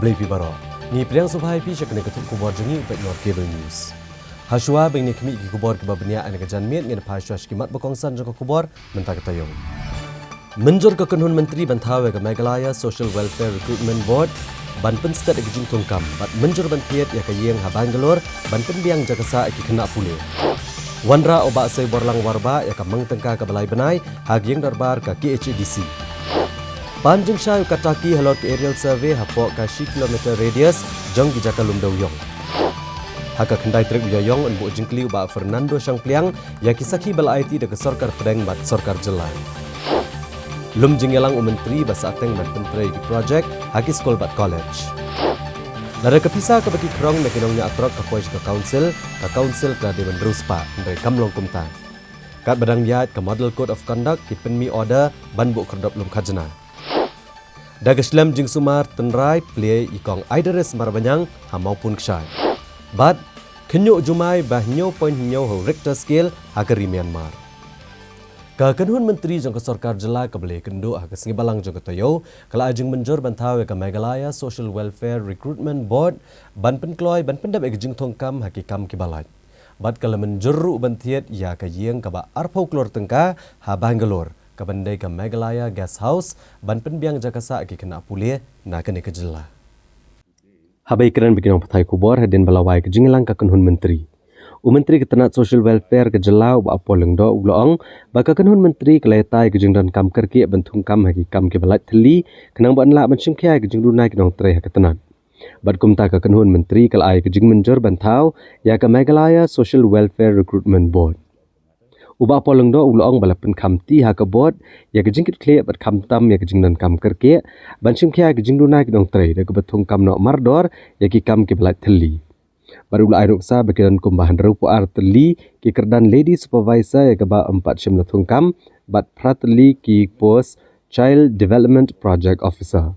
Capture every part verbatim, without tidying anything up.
Khublei phi baroh. Ngi pdiang sngewbha ïa phi sha kane ka thup khubor jong ngi u Pynïaid Cable News. Hashuwa ba ngin ïa khmih ki khubor kiba bniah ha kane ka janmiet, ngin phai shuwa sha ki mat ba kongsan jong ka khubor mynta ka taïew. Mynjur ka kynhun myntri ban thaw ïa ka Meghalaya Social Welfare Recruitment Board ban pynsted ïa ka jingthungkam bad mynjur ban thied ïa ka ïing ha Bangalore ban pynbiang jaka sah ïa ki khynnah pule. Wanrah u Bah Soiborlang Warbah ïa ka mang tyngka kaba lai bnai ha ka ïing dorbar ka K H A D C. Pan jingshai u Kataki halor ka aerial survey hapoh ka shi kilometer radius jong ki jaka lum dewïong. Ha ka khyndai tarik u Ïaïong yn buh jingkylli u Bah Fernando Shangpliang ïa ki sakhi ba la aiti da ka sorkar pdeng bad sorkar jylla. Lum jingïalang u myntri ba sahteng ban pyntrei ki projek ha ki skul bad college. Lada ka pisa kaba ki khrong na ki nongñiah trok ka poi sha ka council, ka council ka la dei ban riewspah, hynrei kam long kumta. Katba dang ïaid ka Model Code of Conduct, ki pynmih order ban buh khyrdop lum khajna. Da ka shlem jingsumar tynrai plie i kong Aidaris Marbaniang ha Mawpun Kshai. Bad khynñiuh jumai ba hynñiew point hynñiew ha u Richter scale ha ka ri Myanmar. Ka kynhun myntri jong ka sorkar jylla kaba la ïakynduh ha ka sngi Balang jong ka taïew ka la ai jingmynjur ban thaw ïa ka Meghalaya Social Welfare Recruitment Board ban pynkloi ban pyndep ïa ka jingthungkam ha ki kam kiba lait. Bad ka la mynjur ruh ban thied ïa ka ïing kaba arphew klur tyngka ha Bangalore, kaban dei ka Meghalaya Guest House, ban pynbiang jaka sah ki khynnah pule na kane ka jylla. Haba ïakren bad ki nongpathai khubor hadien ba la wai ka jingïalang ka kynhun myntri, u myntri ka tnat Social Welfare ka jylla u Bah Paul Lyngdoh u la ong ba ka kynhun myntri ka la ïatai ka jingdonkam kyrkieh ban thungkam ha ki kam kiba lait thylli, khnang ba yn lah ban shimkhia ïa ka jingduna ki nongtrei ha ka tnat. Bad kumta ka kynhun myntri ka la ai ka jingmynjur ban thaw ïa ka Meghalaya Social Welfare Recruitment Board. U Bah Paul Lyngdoh u la ong ba la pynkhamti ha ka board ïa ka jingkitkhlieh bad khamtam ïa ka jingdonkam kyrkieh ban shimkhia ïa ka jingduna ki nongtrei da kaba thungkam noh mardor ïa ki kam kiba lait thylli. Bad u la ai nuksa ba ki don kumba hynriewphew ar tylli ki kyrdan lady supervisor ïa kaba ym pat shym la thungkam bad phra tylli ki post Child Development Project Officer.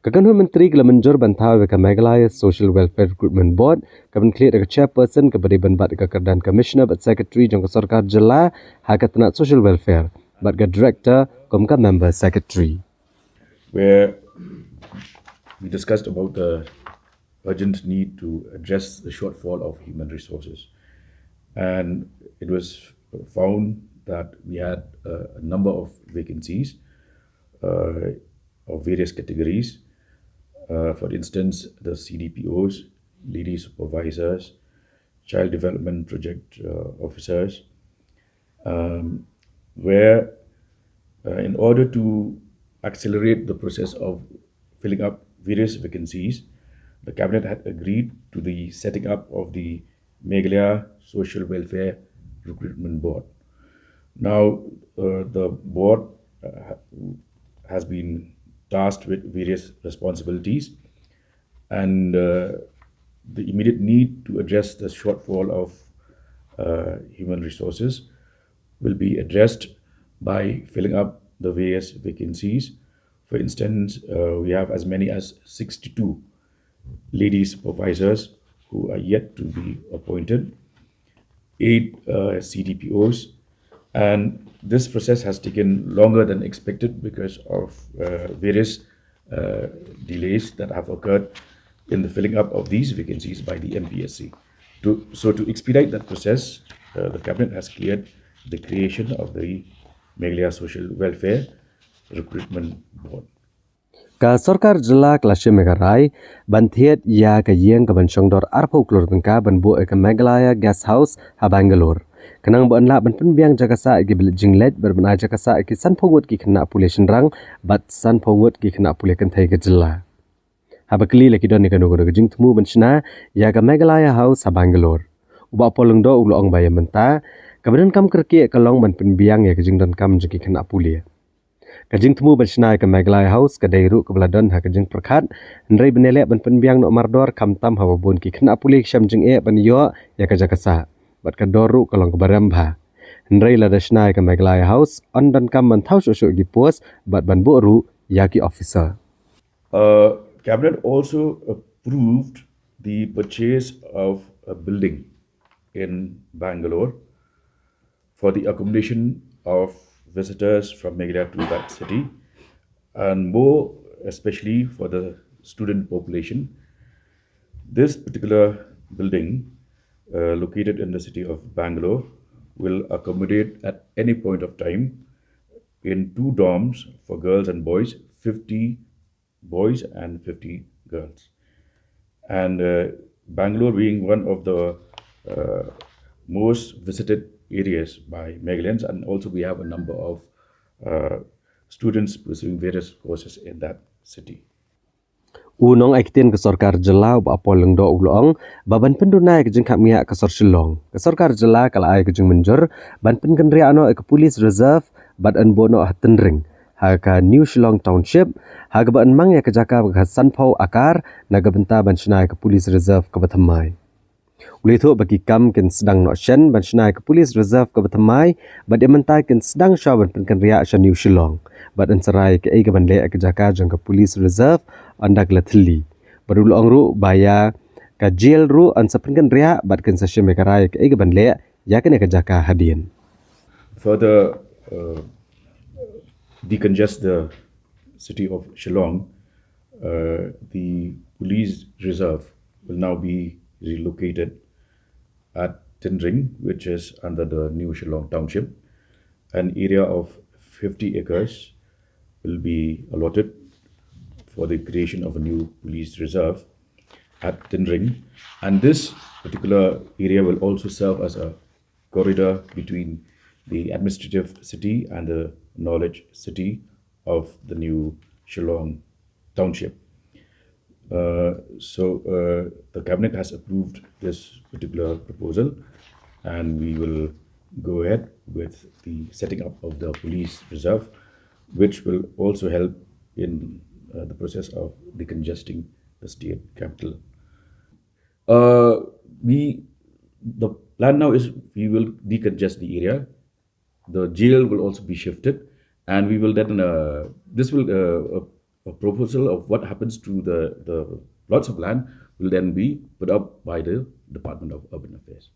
Ka kynhun myntri ka la mynjur ban thaw ïa ka Meghalaya Social Welfare Recruitment Board kaban khlieh da ka chairperson kaba dei ban bat ka kyrdan commissioner bad secretary jong ka sorkar jylla ha ka tnat social welfare bad ka director kum ka member secretary. Where we discussed about the urgent need to address the shortfall of human resources. And it was found that we had uh, a number of vacancies uh, of various categories. Uh, for instance, the C D P Os, lady supervisors, child development project uh, officers, um, where uh, in order to accelerate the process of filling up various vacancies, the cabinet had agreed to the setting up of the Meghalaya Social Welfare Recruitment Board. Now, uh, the board uh, has been tasked with various responsibilities, and uh, the immediate need to address the shortfall of uh, human resources will be addressed by filling up the various vacancies. For instance, uh, we have as many as sixty-two lady supervisors who are yet to be appointed, eight uh, C D P Os, and this process has taken longer than expected because of uh, various uh, delays that have occurred in the filling up of these vacancies by the M P S C. To, so to expedite that process, uh, the cabinet has cleared the creation of the Meghalaya Social Welfare Recruitment Board. Ka sorkar jylla ka la shim ïa ka rai ban thied ïa ka ïing kaban shong dor arphew klur tyngka ban buh ïa ka Meghalaya Guest House ha Bangalore, khnang ba yn lah ban pynbiang jaka sah ïa ki ba leit jingleit bad ban ai jaka sah ïa ki sanphew ngut ki khynnah pule shynrang bad sanphew ngut ki khynnah pule kynthei ka jylla. Haba kylli la ki don ïa kano kano ka jingthmu ban shna ïa ka Meghalaya House ha Bangalore, u Bah Paul Lyngdoh u la ong ba ïa mynta kaba donkam kyrkieh ka long ban pynbiang ïa ka jingdonkam jong ki khynnah pule. Ka jingthmu ban shna ïa ka Meghalaya House ka dei ruh kaba la don ha ka jingpyrkhat, hynrei ba ngi leh ban pynbiang noh mardor khamtam haba bun ki khynnah pule ki shem jingeh ban ïoh ïa ka jaka sah bad ka dor ruh ka long kaba rem bha. Hynrei lada shna ïa ka Meghalaya House yn donkam ban thaw shuh shuh ki post bad ban buh ruh ïa ki officer. Uh, cabinet also approved the purchase of a building in Bangalore for the accommodation of visitors from Meghalaya to that city, and more especially for the student population. This particular building, uh, located in the city of Bangalore, will accommodate at any point of time in two dorms for girls and boys, fifty boys and fifty girls. And uh, Bangalore being one of the uh, most visited areas by Meghalayans, and also we have a number of uh, students pursuing various courses in that city. U nongai ktien ka sorkar jylla u Bah Paul Lyngdoh u la ong ba ban pynduna ïa ka jingkhapngiah ka sor Shillong, ka sorkar jylla ka la ai ka jingmynjur ban pynkynriah noh ïa ka police reserve bad yn buh noh ha Tynring, ha ka New Shillong Township, ha kaba yn mang ïa ka jaka ba ka sanphew akar na ka bynta ban shna ïa ka police reserve kaba thymmai. U la ïathuh ba ki kam kin sdang noh shen ban shna ïa ka police reserve kaba thymmai, bad ïa mynta kin sdang shuwa ban pynkynriah sha New Shillong, bad yn sa rai kaei kaban leh ïa ka jaka jong ka police reserve ynda ka la thylli. Bad u la ong ruh ba ïa ka jail ruh yn sa pynkynriah bad kin sa shim ïa ka rai kaei kaban leh ïa kane ka jaka hadien. Further, uh, decongest the city of Shillong, uh, the police reserve will now be relocated at Tynring, which is under the New Shillong Township. An area of fifty acres will be allotted for the creation of a new police reserve at Tynring. And this particular area will also serve as a corridor between the administrative city and the knowledge city of the new Shillong Township. Uh, so uh, the cabinet has approved this particular proposal, and we will go ahead with the setting up of the police reserve, which will also help in uh, the process of decongesting the state capital. Uh, we the plan now is we will decongest the area. The jail will also be shifted, and we will then uh, this will uh, a, a proposal of what happens to the the plots of land will then be put up by the Department of Urban Affairs.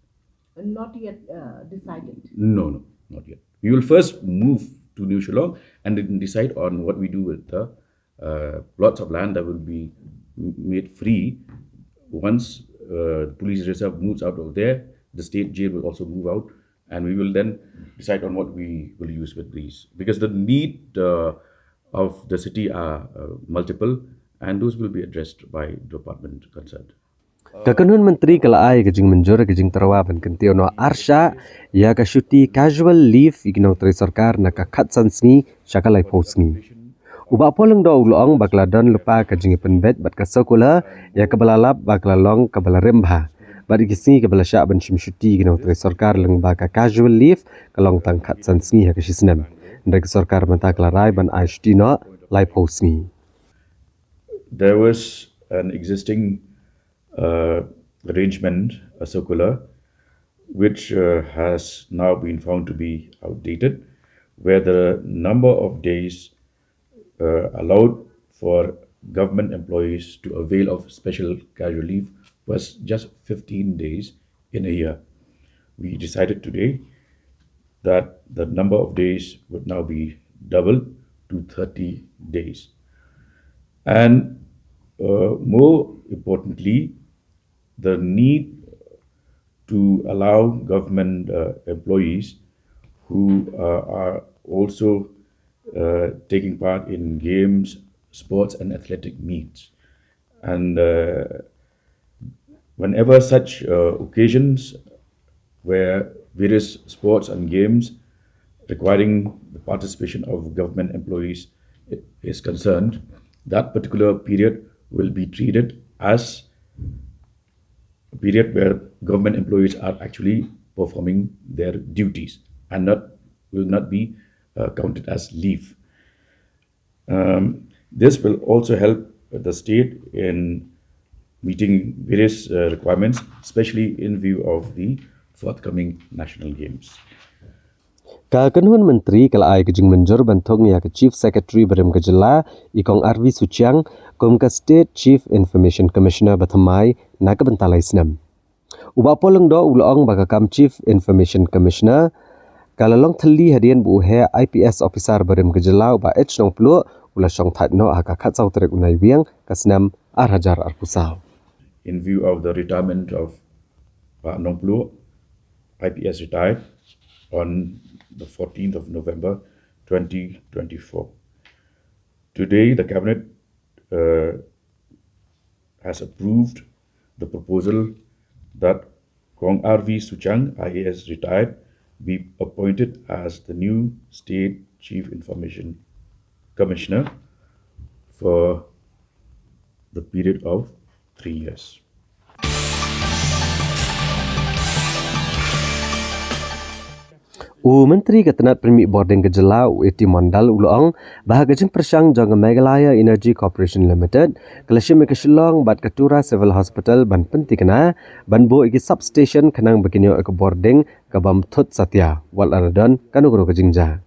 Not yet uh, decided. No, no, not yet. We will first move to New Shillong and then decide on what we do with the uh, plots of land that will be made free. Once uh, the police reserve moves out of there, the state jail will also move out, and we will then decide on what we will use with these, because the need uh, of the city are uh, multiple, and those will be addressed by the department concerned. Ka kynhun myntri ka la ai ka jingmynjur ka jingtyrwa ban kyntiew noh arshah ïa ka shuti casual leave ïa ki nongtrei sorkar na ka khatsan sngi sha ka laiphew sngi. U Bah Paul Lyngdoh u la ong ba ka la don lypa ka jingïapynbeit bad ka circular ïa kaba la lap ba ka la long kaba la rim bha, bad ïa ki sngi kaba la shah ban shim shuti ïa ki nongtrei sorkar lyngba ka casual leave ka long tang khatsan sngi ha ka shisnem. Hynrei ka sorkar mynta ka la rai ban ai shuti noh laiphew sngi. There was an existing uh, arrangement, a circular, which uh, has now been found to be outdated, where the number of days uh, allowed for government employees to avail of special casual leave was just fifteen days in a year. We decided today that the number of days would now be doubled to thirty days. And uh, more importantly, the need to allow government uh, employees who uh, are also uh, taking part in games, sports, and athletic meets. And uh, whenever such uh, occasions where various sports and games requiring the participation of government employees is concerned, that particular period will be treated as a period where government employees are actually performing their duties and not will not be uh, counted as leave. Um, this will also help the state in meeting various uh, requirements, especially in view of the forthcoming national games. Ka kynhun myntri ka la ai ka jingmynjur ban thung ïa ka Chief Secretary barim ka jylla, i Kong R V Suchiang, kum ka State Chief Information Commissioner ba thymmai na ka bynta lai snem. U Bah Paul Lyngdoh u la ong ba ka kam Chief Information Commissioner ka la long thylli hadien ba u heh I P S officer barim ka jylla u Bah H Nongpluh u la shong thait noh ha ka khatsaw tarik u Naiwieng ka snem ar hajar arphew saw. In view of the retirement of Bah Nongpluh, I P S retired on the fourteenth of November twenty twenty-four. Today, the cabinet uh, has approved the proposal that Kong R V Suchang, I A S retired, be appointed as the new State Chief Information Commissioner for the period of three years. U Myntri ka tnat pynmih bording ka jylla, u A T Mondal, u la ong ba ha ka jingpyrshang jong ka Meghalaya Energy Corporation Limited, ka la shim ïa ka Shillong bad ka Tura Civil Hospital ban pyntikna ban buh ïa ki substation khnang ba kin ïoh ïa ka bording ka bym thut satia wat la don kano kano ka jingjia.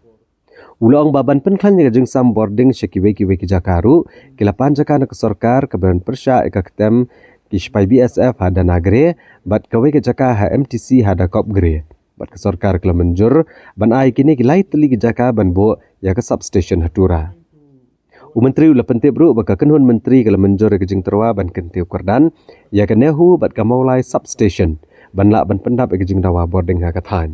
U la ong ba ban pynkhlaiñ ïa ka jingsam bording sha kiwei kiwei ki jaka ruh, ki la pan jaka na ka sorkar kaba pynpyrshah ïa ka ktem ki sipai B S F ha Danagre bad kawei ka jaka ha M T C ha Dakopgre. Bad ka sorkar ka la mynjur ban ai kine ki lai tylli ki jaka ban buh ïa ka substation ha Tura. U Myntri u la pyntip ruh ba ka kynhun Myntri ka la mynjur ïa ka jingtyrwa ban kyntiew kyrdan ïa ka NEHU bad ka Mawlai substation ban lah ban pyndap ïa ka jingdawa bording ha ka thaiñ.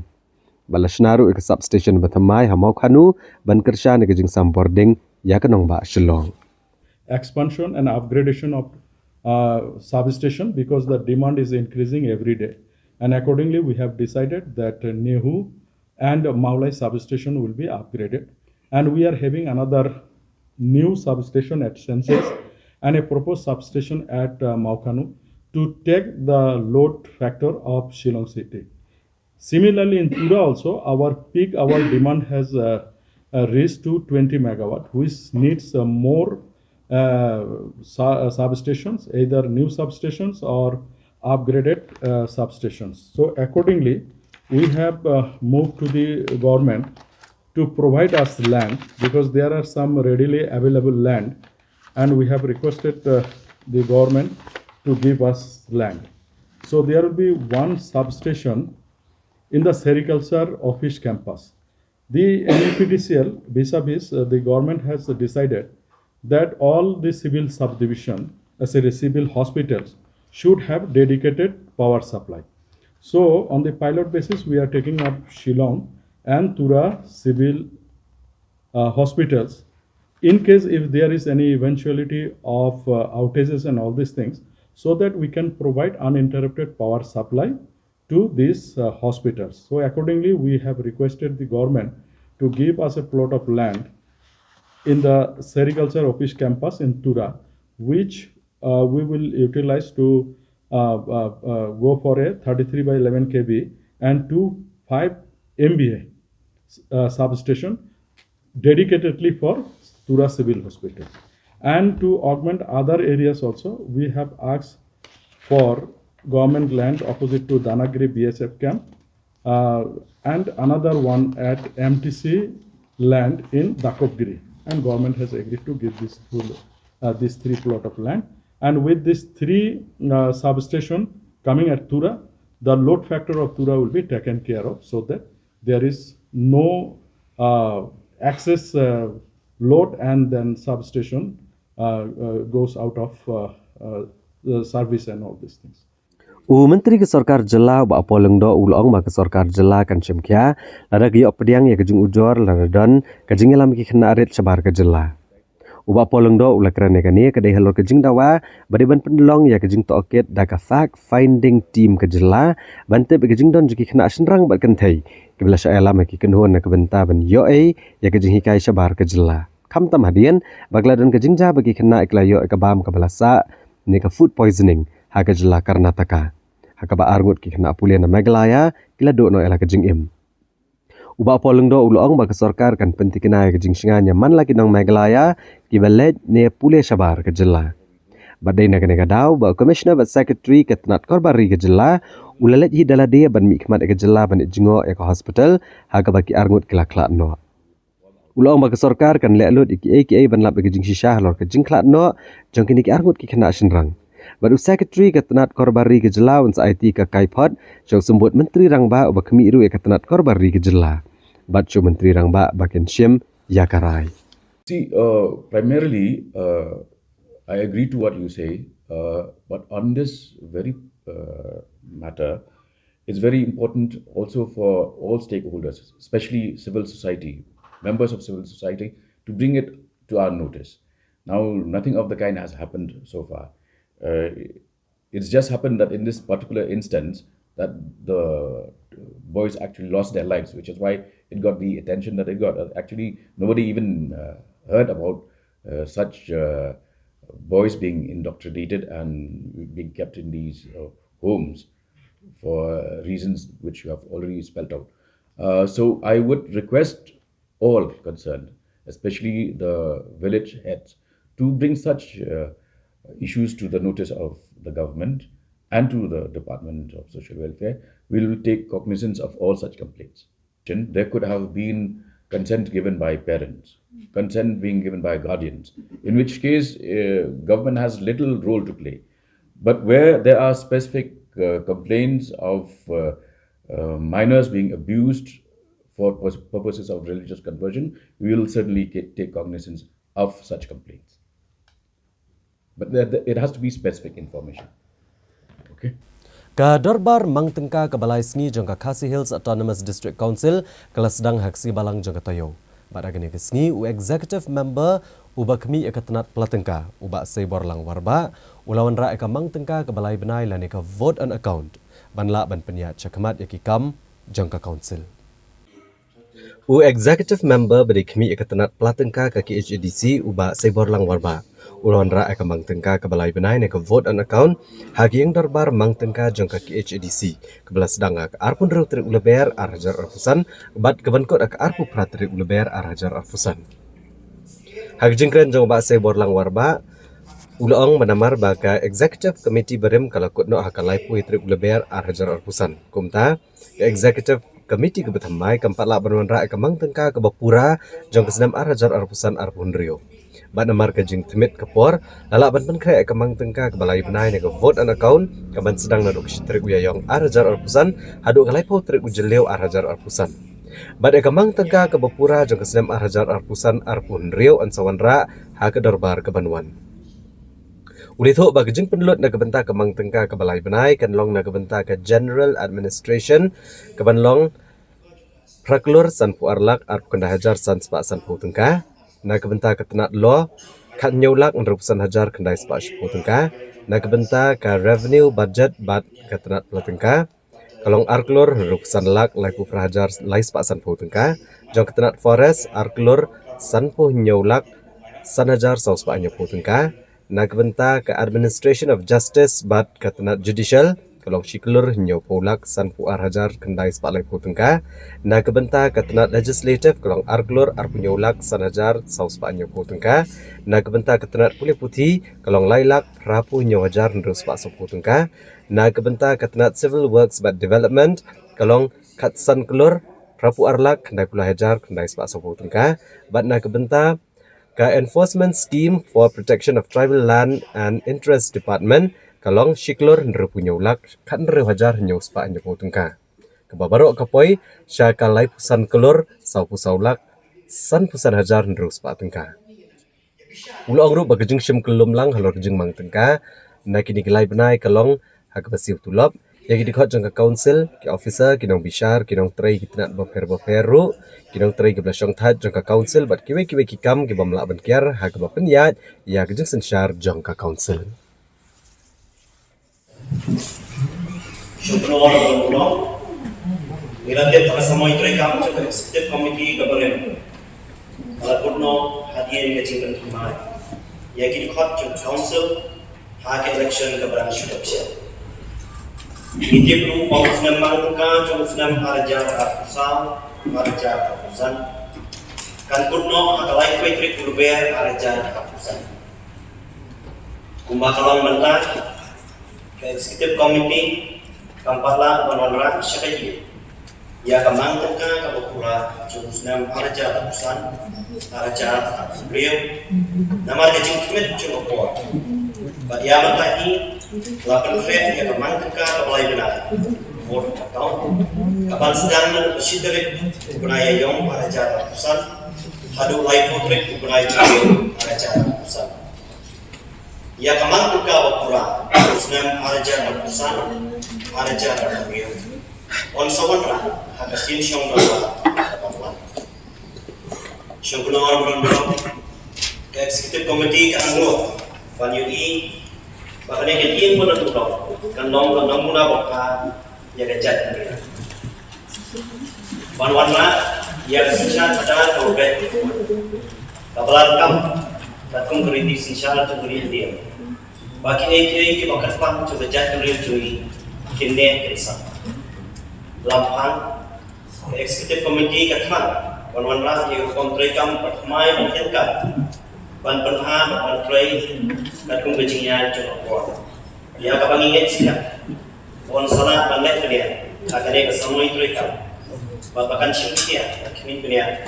Bad la shna ruh ïa ka substation ba thymmai ha Mawkhanu ban kyrshan ïa ka jingsam bording ïa ka nongbah Shillong. Expansion and upgradation of uh, substation because the demand is increasing every day. And accordingly, we have decided that uh, NEHU and Mawlai substation will be upgraded. And we are having another new substation at Senses and a proposed substation at uh, Mawkhanu to take the load factor of Shillong city. Similarly, in Tura also, our peak hour demand has uh, uh, reached to twenty megawatt, which needs uh, more uh, su- uh, substations, either new substations or upgraded uh, substations. So accordingly, we have uh, moved to the government to provide us land because there are some readily available land, and we have requested uh, the government to give us land. So there will be one substation in the sericulture office campus. The N E P D C L, vis-a-vis, uh, the government has decided that all the civil subdivision, uh, sorry, civil hospitals should have dedicated power supply. So on the pilot basis, we are taking up Shillong and Tura civil uh, hospitals in case if there is any eventuality of uh, outages and all these things, so that we can provide uninterrupted power supply to these uh, hospitals. So accordingly, we have requested the government to give us a plot of land in the sericulture office campus in Tura, which uh, we will utilize to uh, uh, uh, go for a thirty-three by eleven K V and two five M V A uh, substation dedicatedly for Tura Civil Hospital. And to augment other areas also, we have asked for government land opposite to Danagri B S F camp uh, and another one at M T C land in Dakopgiri. And government has agreed to give this full, uh, these three plot of land. And with these three uh, substation coming at Tura, the load factor of Tura will be taken care of so that there is no uh, excess uh, load and then substation uh, uh, goes out of uh, uh, the service and all these things. U Myntri ka Sorkar Jylla, u Bah Apol Lyngdoh, u la ong ba ka Sorkar Jylla kan shim khia lada ka ïoh pdiang ïa ka jingujor lada don ka jingïalam ki khynnah rit shabar ka jylla. U Bah Apol Lyngdoh u la kren ïa kane ka dei halor ka jingdawa ba dei ban pynlong ïa ka jingtohkit da ka fact finding team ka jylla ban tip ïa ka jingdon jong ki khynnah shynrang bad kynthei kiba la shah ïalam ha ki kynhun na ka bynta ban ïoh ei ïa ka jinghikai shabar ka jylla. Khamtam hadien ba ka la don ka jingjia ba ki khynnah ki la ïoh ïa ka bam kaba la sah ne ka food poisoning ha ka jylla Karnataka, ha kaba arngut ki khynnah pule na Meghalaya ki la duh noh ïa la ka jingim. U Bah Apol Lyngdoh u la ong ba ka sorkar kan pyntikna ïa ka jingshngaiñ ïa man la ki nong Meghalaya kiba leit ne pule shabar ka jylla. Bad dei na kane ka daw ba u Commissioner bad Secretary ka tnat kor bar ri ka jylla u la leit hi da lade ban mihkhmat ïa ka jylla ban ïa jngoh ïa ka hospital ha kaba ki arngut ki la khlad noh. U la ong ba ka sorkar kan leh lut ïa kiei kiei ban lap ïa ka jingshisha halor ka jingkhlad noh jong kine ki arngut ki khynnah shynrang. Bad u Secretary ka tnat kor bar ri ka jylla un sa aiti ka kaiphod sha u Symbud Myntri Rangbah uba khmih ruh ïa ka tnat kor bar ri ka jylla bad sha u Myntri Rangbah ba kin shim ïa ka rai. See, uh, primarily, uh, I agree to what you say, uh, but on this very uh, matter, it's very important also for all stakeholders, especially civil society, members of civil society, to bring it to our notice. Now, nothing of the kind has happened so far. Uh, it's just happened that in this particular instance, that the boys actually lost their lives, which is why it got the attention that it got. Uh, Actually, nobody even uh, heard about uh, such uh, boys being indoctrinated and being kept in these uh, homes for reasons which you have already spelled out. Uh, so I would request all concerned, especially the village heads, to bring such uh, issues to the notice of the government and to the Department of Social Welfare. We will take cognizance of all such complaints. There could have been consent given by parents, consent being given by guardians, in which case uh, government has little role to play. But where there are specific uh, complaints of uh, uh, minors being abused for purposes of religious conversion, we will certainly take cognizance of such complaints. But it has to be specific information. Okay. Ka dorbar mang tyngka kaba lai sngi jong ka Khasi Hills Autonomous District Council ka la sdang ha ka sngi Balang jong ka taïew. Bad ha kane ka sngi u executive member uba khmih ïa ka tnat pla tyngka u Bah Seiborlang Warbah u la wanrah ïa ka mang tyngka kaba lai bnai lane ka vote on account ban lah ban pynïaid shakhmat ïa ki kam jong ka council. U executive member ba dei khmih ïa ka tnat pla tyngka ka KHADC u Bah Seiborlang Warbah u la wanrah ïa ka mang tyngka kaba lai bnai ne ka vote on account ha ka ïing dorbar mang tyngka jong ka KHADC kaba la sdang ha ka arphew hynriew tarik u Lber ar hajar arphew san bad kaban kut ha ka arphew phra tarik u Lber ar hajar arphew san. Ha ka jingkren jong u Bah Seiborlang Warbah u la ong ba namar ba ka executive committee barim ka la kut noh ha ka laiphew tarik u Lber ar hajar arphew san, kumta ka executive committee kaba thymmai kam pat lah ban wanrah ïa ka mang tyngka kaba pura jong ka snem ar hajar arphew san arphew hynriew. Bad namar ka jingthmit ka por la lah ban pynkhreh ïa ka mang tyngka kaba lai bnai ne ka vote on account kaban sdang naduh ka shi tarik u Ïaïong ar hajar arphew san haduh ka laiphew tarik u Jylliew ar hajar arphew san. Bad ïa ka mang tyngka kaba pura jong ka snem ar hajar arphew san arphew hynriew yn sa wanrah ha ka dorbar kaban wan. U la ïathuh ba ka jingpynlut na ka bynta ka mang tyngka kaba lai bnai kan long na ka bynta ka general administration kaban long phra klur sanphew ar lak arphew khyndai hajar san spah sanphew tyngka, na ka bynta ka tnat law khathynñiew lak hynriewphew san hajar khyndai spah shiphew tyngka, na ka bynta ka revenue budget bad ka tnat pla tyngka ka long ar klur hynriewphew san lak laiphew phra hajar lai spah sanphew tyngka, jong ka tnat forest ar klur sanphew hynñiew lak san hajar saw spah hynñiewphew tyngka, na ka bynta ka administration of justice bad ka tnat judicial ka long shi klur hynñiewphew lak sanphew ar hajar khyndai spah laiphew tyngka, na ka bynta ka tnat legislative ka long ar klur arphew hynñiew lak san hajar saw spah hynñiewphew tyngka, na ka bynta ka tnat pule puthi ka long lai lak phraphew hynñiew hajar hynriew spah sawphew tyngka, na ka bynta ka tnat civil works bad development ka long khatsan klur phraphew ar lak khyndaiphew lai hajar khyndai spah sawphew tyngka, bad na ka bynta ka Enforcement Scheme for Protection of Tribal Land and Interest Department ka long shi klur hynriewphew hynñiew lak khathynriew hajar hynñiew spah hynñiewphew tyngka, kaba baroh ka poi sha ka laiphew san klur sawphew saw lak sanphew san hajar hynriew spah tyngka. U la ong ruh ba ka jingshim kyllum lang halor ka jingmang tyngka na kine ki lai bnai ka long ha kaba siew tulop ïa ki dkhot jong ka council, ki officer, ki nongbishar, ki nongtrei ki tnat bapher bapher ruh, ki nongtrei kiba la shongthait jong ka council bad kiwei kiwei ki kam kiba ym lah ban kiar ha kaba pynïaid ïa ka jingsynshar jong ka council. Shukriya, shukriya. Ngi la tip ba ka samoi treikam jong ka executive committee kaba rim ka la kut noh hadien ka jingpynthymmai ïa ki dkhot jong ka council ha ka election kaba dang shu dep shah. Ngi tip ruh ba u snem mang tyngka jong u snem ar hajar arphew saw ar hajar arphew san kan kut noh ha ka laiphew tarik u Lber ar hajar arphew san. Kumba ka long mynta, ka executive committee kam pat lah ban wanrah sha ka ïing ïa ka mang tyngka kaba pura jong u snem ar hajar arphew san ar hajar arphew hynriew namar ka jingkhmih jong ka por. Bad ïa mynta hi la pynkhreh ïa ka mang tyngka kaba lai bnai, vote on account, kaban sdang naduh ka shi tarik u bnai Ïaïong ar hajar arphew san haduh laiphew tarik u bnai Jylliew ar hajar arphew san. Ïa ka mang tyngka ba pura, u snem ar hajar arphew san, ar hajar arphew hynriew, yn sa wanrah ha ka sien shong dorbar kaba wan. Shong kynnoh, ka Executive Committee ka angnud ban ïohi ba kane ka ïing ba don, kan long ka namuna ba pura ïa ka jaitbynriew. Ban wanrah ïa ka synshar khadar kaba beit, kaba la rakam katkum ka riti synshar jong ka ri India, ba kiei kiei kiba kyrpang jong ka jaitbynriew jong ngi kin neh kin sah. Lam phang, ka Executive Committee ka thrang ban wanrah ïa ka rukom treikam ba thymmai ban tyngkai, ban pynbha bad ban trei katkum ka jingïaid jong ka por. Ïa kaba ngi ngeit skhem, yn sa lah ban leh bniah ha kane ka samoi treikam, bad ba kan shim khia bad khmih bniah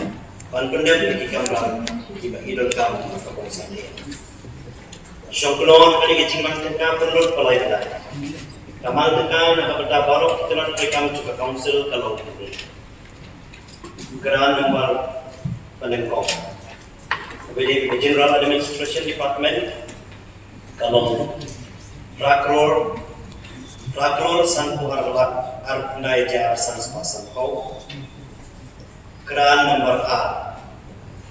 ban pyndep ïa ki kamram kiba i donkam ha ka por sangeh. Shong kynnoh, kane ka jingmang tyngka pynlut ba lai kynta. Ka mang tyngka na ka bynta baroh ki tnat treikam jong ka Council ka long kane: Grant number ba nyngkong, kaba ïadei bad ka General Administration Department, ka long phra klur, phra klur sanphew ar lak arphew khyndai hajar san spah sanphew. Grant number ar,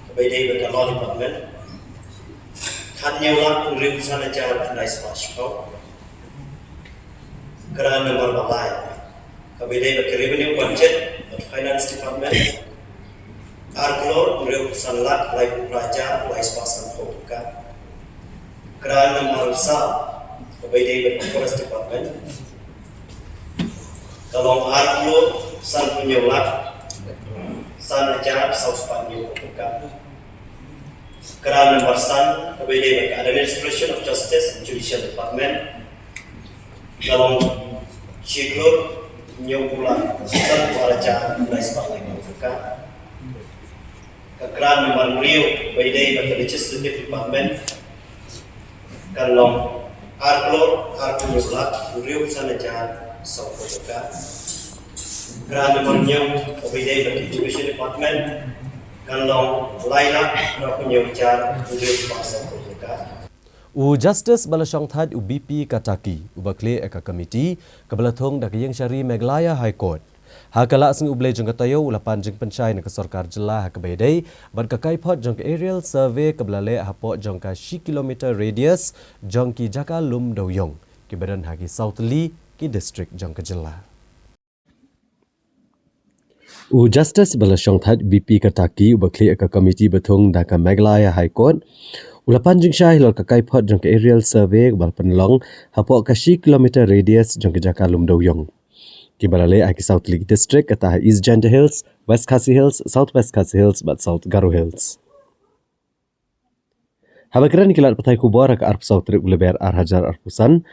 kaba ïadei bad ka Law Department, khathynñiew lak hynriewphew san hajar khyndai spah shiphew. Grant number ba lai, kaba ïadei bad ka Revenue Budget bad Finance Department, ar klur hynriewphew san lak laiphew phra hajar lai spah sanphew tyngka. Grant number saw, kaba ïadei bad ka Forest Department, ka long ar klur sanphew hynñiew lak san hajar saw spah hynñiewphew tyngka. Grant number san, kaba ïadei bad ka Administration of Justice and Judicial Department, ka long shi klur hynñiewphew lak sanphew ar hajar lai spah laiphew tyngka. Ka grant number hynriew, kaba ïadei bad ka Legislative Department, ka long ar klur arphew hynñiew lak hynriewphew san hajar sawphew tyngka. Grant number hynñiew, kaba ïadei bad ka Education Department, ka long lai lak arphew hynñiew hajar hynriewspah sawphew tyngka. U Justice ba la shongthait, u B P Kataki, uba khlieh ïa ka komiti kaba la thung da ka Ïingshari Meghalaya High Court, ha ka Lad Sngi U Blei jong ka taïew u la pan jingpynshai na ka sorkar jylla ha kaba ïadei bad ka kaiphod jong ka Aerial Survey kaba la leh hapoh jong ka shi kilometer radius jong ki jaka lum dewïong kiba don ha ki saw tylli ki district jong ka jylla. U Justice ba la shongthait, B P Kataki, uba khlieh ïa ka komiti ba thung da ka Meghalaya High Court, u la pan jingshai halor ka kaiphod jong ka Aerial Survey kaba la pynlong hapoh ka shi kilometer radius jong ka jaka lum dewïong kiba la leh ha ki saw tylli ki district, kata ha East Jaintia Hills, West Khasi Hills, South West Khasi Hills bad South Garo Hills. Haba kren ïa ki lad pathai khubor ha ka arphew saw tarik u Lber ar hajar arphew san,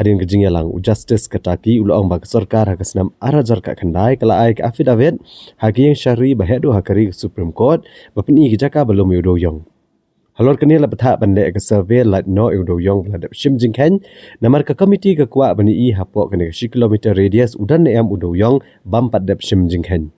hadien ka jingïalang, u Justice Kataki u la ong ba ka sorkar ha ka snem ar hajar khatkhyndai ka la ai ka affidavit ha ka Ïingshari ba heh duh ha ka ri, ka Supreme Court, ba pyni ïa ki jaka ba lum ïa u dewïong. Halor kane la bthah ban leh ïa ka survey lait noh ïa u dewïong ba la dep shim jingkheiñ, namar ka komiti ka kwah ban ïohi hapoh kane ka shi kilometer radius u don ne em u dewïong bym pat dep shim jingkheiñ.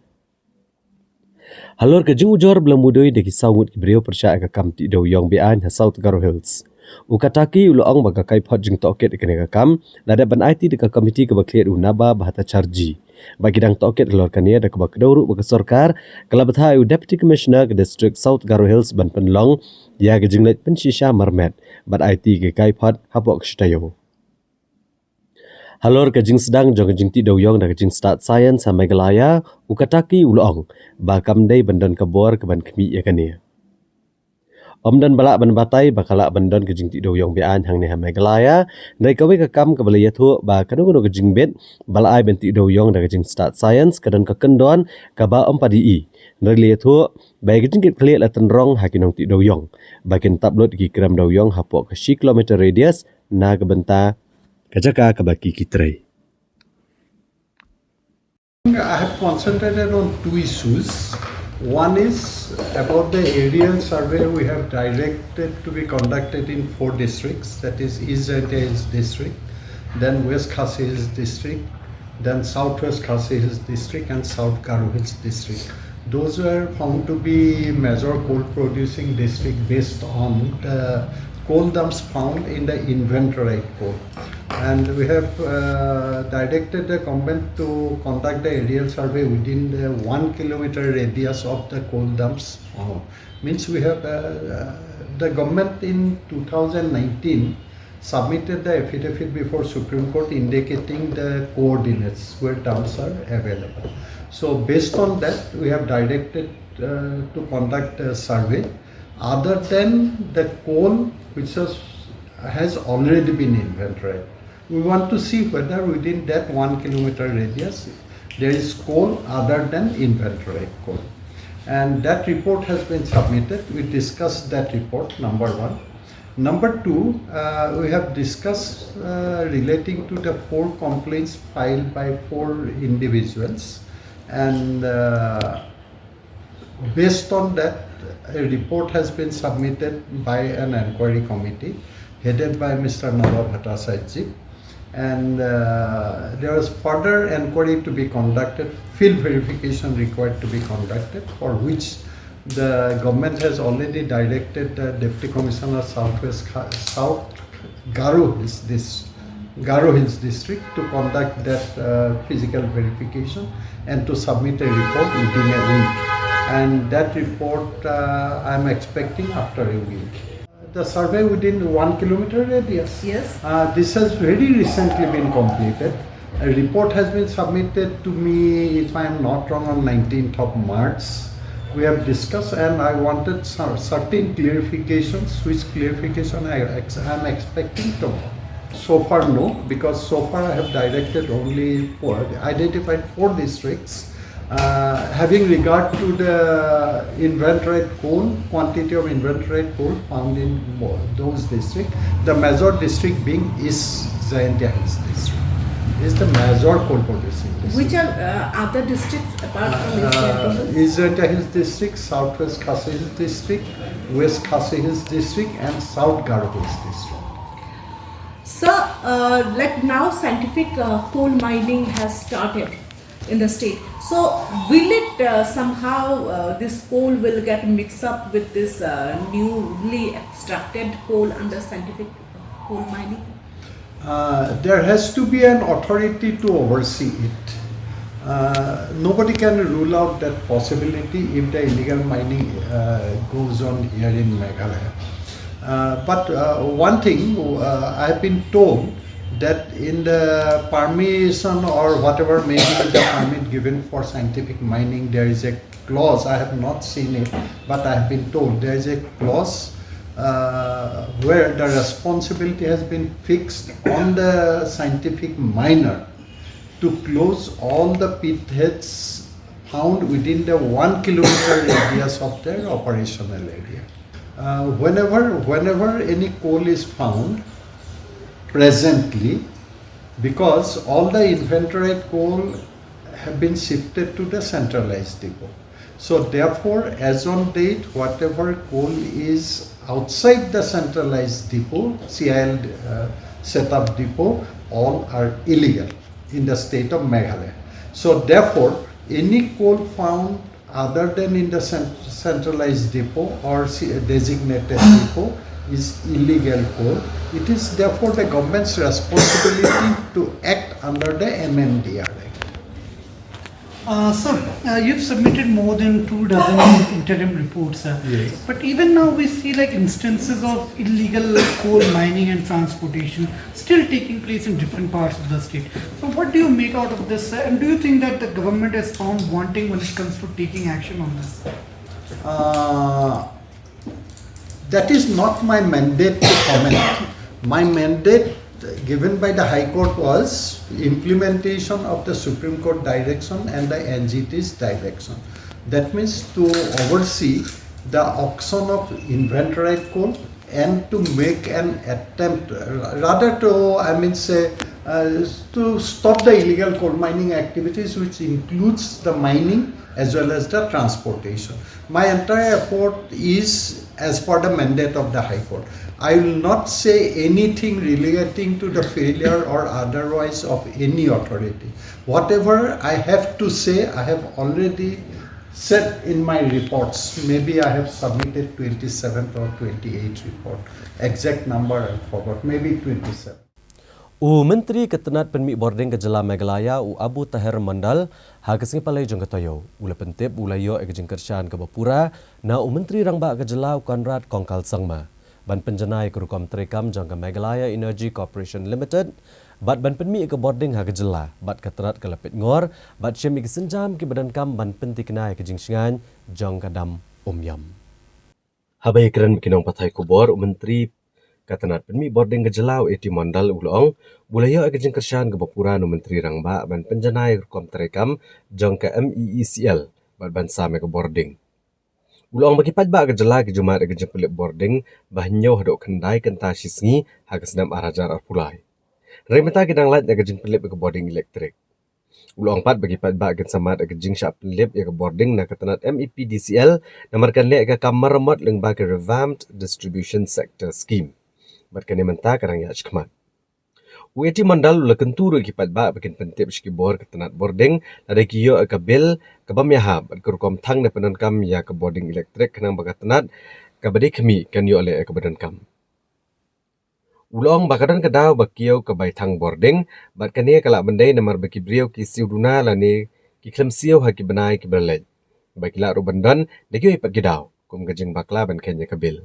Halor ka jingujor ba la mudui da ki saw ngut ki briew pyrshah ïa ka kam tih dewïong be-aiñ ha South Garo Hills, u Kataki u la ong ba ka kaiphod jingtohkit ïa kane ka kam la dep ban aiti da ka komiti kaba khlieh da u Naba Bhattacharjee, ba ki dang tohkit halor kane, da kaba kdew ruh ba ka sorkar ka la bthah ïa u Deputy Commissioner ka District South Garo Hills ban pynlong ïa ka jingleit pynshisha marmet bad aiti ïa ka kaiphod hapoh ka shi taïew. Halor ka jingsdang jong ka jingtih dewïong da ka jingstad science ha Meghalaya, u Kataki u la ong ba kam dei ban don ka bor kaban khmih ïa kane. Ym don ba lah ban batai ba ka lah ban don ka jingtih dewïong be-aiñ hangne ha Meghalaya, hynrei kawei ka kam kaba la ïathuh ba kano kano ka jingbit ba la ai ban tih dewïong da ka jingstad science ka don ka kyndon kaba ym pat ïohi, hynrei la ïathuh ba ïa ka jingkitkhlieh la tynrong ha ki nongtih dewïong ba kin tap lut ïa ki krem dewïong hapoh ka shi kilometer radius na ka bynta ka jaka kaba ki ki trei. I have concentrated on two issues. One is about the aerial survey we have directed to be conducted in four districts, that is East Jaintia Hills District, then West Khasi Hills District, then Southwest Khasi Hills District and South Garo Hills District. Those were found to be major coal producing district based on the coal dumps found in the inventoried coal. And we have uh, directed the government to conduct the aerial survey within the one kilometer radius of the coal dumps found. Means we have uh, uh, the government in two thousand nineteen submitted the affidavit before Supreme Court indicating the coordinates where dumps are available. So based on that, we have directed uh, to conduct a survey other than the coal which has, has already been inventoried. We want to see whether within that one kilometer radius there is coal other than inventoried coal. And that report has been submitted. We discussed that report, number one. Number two, uh, we have discussed uh, relating to the four complaints filed by four individuals, and uh, based on that, a report has been submitted by an inquiry committee headed by Mister Naba Bhattacharjee, and uh, there is further inquiry to be conducted, field verification required to be conducted, for which the government has already directed the Deputy Commissioner Southwest Kha- South Garo Hills, this Garo Hills district, to conduct that uh, physical verification and to submit a report within a week. And that report uh, I'm expecting after a week. The survey within one kilometer radius. Yes. Uh, this has very recently been completed. A report has been submitted to me, if I am not wrong, on nineteenth of March. We have discussed, and I wanted some certain clarifications, which clarification I ex- I am expecting tomorrow. So far, no, because so far I have directed only four, identified four districts. Uh, having regard to the inventoried coal, quantity of inventoried coal found in mo- those districts, the major district being East Jaintia Hills district, is the major coal producing district. Which are uh, other districts apart from East Jaintia Uh, Hills? East Jaintia Hills district, Southwest Khasi Hills district, West Khasi Hills district, and South Garo Hills district. Sir, uh, like now scientific uh, coal mining has started in the state. So will it uh, somehow, uh, this coal will get mixed up with this uh, newly extracted coal under scientific coal mining? Uh, there has to be an authority to oversee it. Uh, nobody can rule out that possibility if the illegal mining uh, goes on here in Meghalaya. Uh, but uh, one thing uh, I have been told that in the permission or whatever may be the permit given for scientific mining, there is a clause, I have not seen it, but I have been told there is a clause uh, where the responsibility has been fixed on the scientific miner to close all the pit heads found within the one kilometer radius of their operational area. Uh, whenever, whenever any coal is found presently, because all the inventoried coal have been shifted to the centralized depot. So therefore, as on date, whatever coal is outside the centralized depot, C I L uh, setup depot, all are illegal in the state of Meghalaya. So therefore, any coal found other than in the cent- centralized depot or se- designated depot is illegal coal. It is therefore the government's responsibility to act under the M M D R Act. Uh, sir, uh, you've submitted more than two dozen interim reports, sir. Yes. But even now, we see like instances of illegal coal mining and transportation still taking place in different parts of the state. So, what do you make out of this, sir? And do you think that the government is found wanting when it comes to taking action on this? Uh, that is not my mandate to comment. My mandate given by the High Court was implementation of the Supreme Court direction and the N G T's direction. That means to oversee the auction of inventoried coal and to make an attempt, uh, rather to, I mean, say, uh, to stop the illegal coal mining activities, which includes the mining as well as the transportation. My entire effort is as per the mandate of the High Court. I will not say anything relating to the failure or otherwise of any authority. Whatever I have to say, I have already Said in my reports, maybe I have submitted twenty-seven or twenty-eight report. Exact number I forgot, maybe twenty-seven. U Myntri ka tnat pynmih bording ka jylla Meghalaya u Abu Taher Mondal ha ka sngi palei jong ka taïew u la pyntip u la ïoh ïa ka jingkyrshan kaba pura na u Myntri Rangbah ka jylla u Conrad Kongkal Sangma ban pynjanai ïa ka rukom treikam jong ka Meghalaya Energy Corporation Limited bad ban pynmih ïa ka bording ha ka jylla bad ka tnat ka la peit ngor bad shim ïa ki sienjam kiba donkam ban pynthikna ïa ka jingshngaiñ jong ka dam Umiam. Haba ïakren bad ki nongpathai khubor u Myntri ka tnat pynmih bording ka jylla u A T Mondal u la ong ba u la ïoh ïa ka jingkyrshan kaba pura na u Myntri Rangbah ban pynjanai ïa ka rukom treikam jong ka M E E C L bad ban sam ïa ka bording. U la ong ba ki paidbah ka jylla ki ju mad ïa ka jingpynlip bording ba hynñiew haduh khyndai kynta shi sngi ha ka snem ar hajar arphew lai. Hynrei mynta ki dang lait ïa ka jingpynlip ïa ka bording elektrik. U la ong pat ba ki paidbah kin sa mad ïa ka jingshah pynlip ïa ka bording na ka tnat M E P D C L namar kan leh ïa ka kam maramot lyngba ka Revamped Distribution Sector Scheme. Bad kane mynta ka dang ïaid shakhmat. U A T Mondal u la kyntu ruh ïa ki paidbah ba kin pyntip sha ki bor ka tnat bording lada ki ïoh ïa ka bill kaba ym ïahap bad ka rukom thang ne pyndonkam ïa ka bording elektrik khnang ba ka tnat kaba dei khmih kan ïoh leh ïa kaba donkam. U la ong ba ka don ka daw ba kiew ka bai thang bording bad kane ka lah ban dei namar ba ki briew ki siew duna lane ki khlem siew ha ki bnai kiba la leit. Ba ki lah ruh ban don da kiwei pat ki daw kum ka jingbakla ban kheiñ ïa ka bill.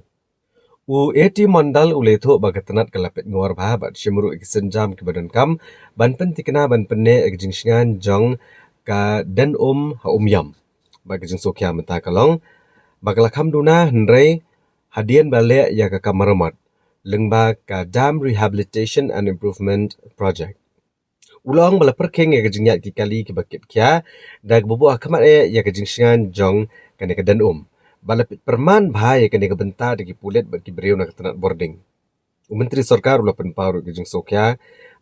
U A T Mondal u la ïathuh ba ka tnat ka la peit ngor bha bad shim ruh ïa ki sienjam kiba donkam ban pynthikna ban pynneh ïa ka jingshngaiñ jong ka den um ha Umiam. Bad ka jingsngewkhia mynta ka long ba ka la kham duna hynrei hadien ba leh ïa ka kam maramot lyngba ka Dam Rehabilitation and Improvement Project. U la ong ba la pyrkhing ïa ka jingïaid ki kali kiba kit khia da kaba buh ha khmat eh ïa ka jingshngaiñ jong kane ka den um. Ba la peit pyrman bha ïa kane ka bynta da ki pulit bad ki briew na ka tnat bording. U Myntri Sorkar u la pynpaw ruh ïa ka jingsngewkhia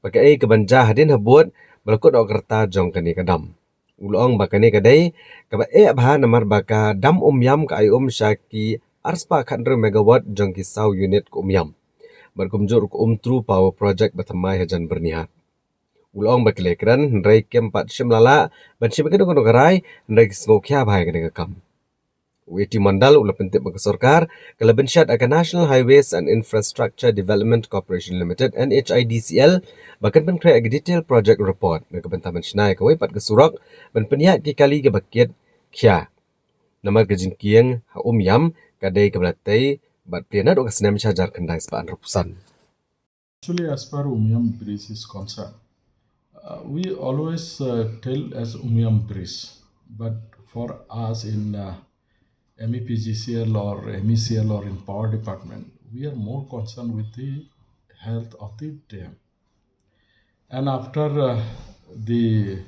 ba kaei kaban jia hadien habud ba la kut ïa ka rta jong kane ka dam. U la ong ba kane ka dei kaba eh bha namar ba ka dam Umiam ka ai um sha ki arspah khathynriew megawatt jong ki saw unit ka Umiam. Bad kumjuh ruh ka Umtru Power Project ba thymmai hajan Byrnihat. U la ong ba ki la ïakren hynrei kim pat shym la lah ban shim ïa kano kano ka rai hynrei ki sngewkhia bha ïa kane ka kam. U A T Mondal u la pyntip ba ka sorkar ka la bynshet ïa ka National Highways and Infrastructure Development Corporation Limited, N H I D C L, ba kan pynkhreh ïa ka detail project report na ka bynta ban shna ïa kawei pat ka surok ban pynïaid ki kali kiba kit khia. Namar ka jingkieng ha Umiam ka dei kaba la tei bad plie naduh ka snem shi hajar khyndai spah hynriewphew san. Actually, as far Umiam Bridge is concerned, uh, we always uh, tell as Umiam Bridge, but for us in uh, M E P G C L or M E C L or in power department, we are more concerned with the health of the dam. And after uh, the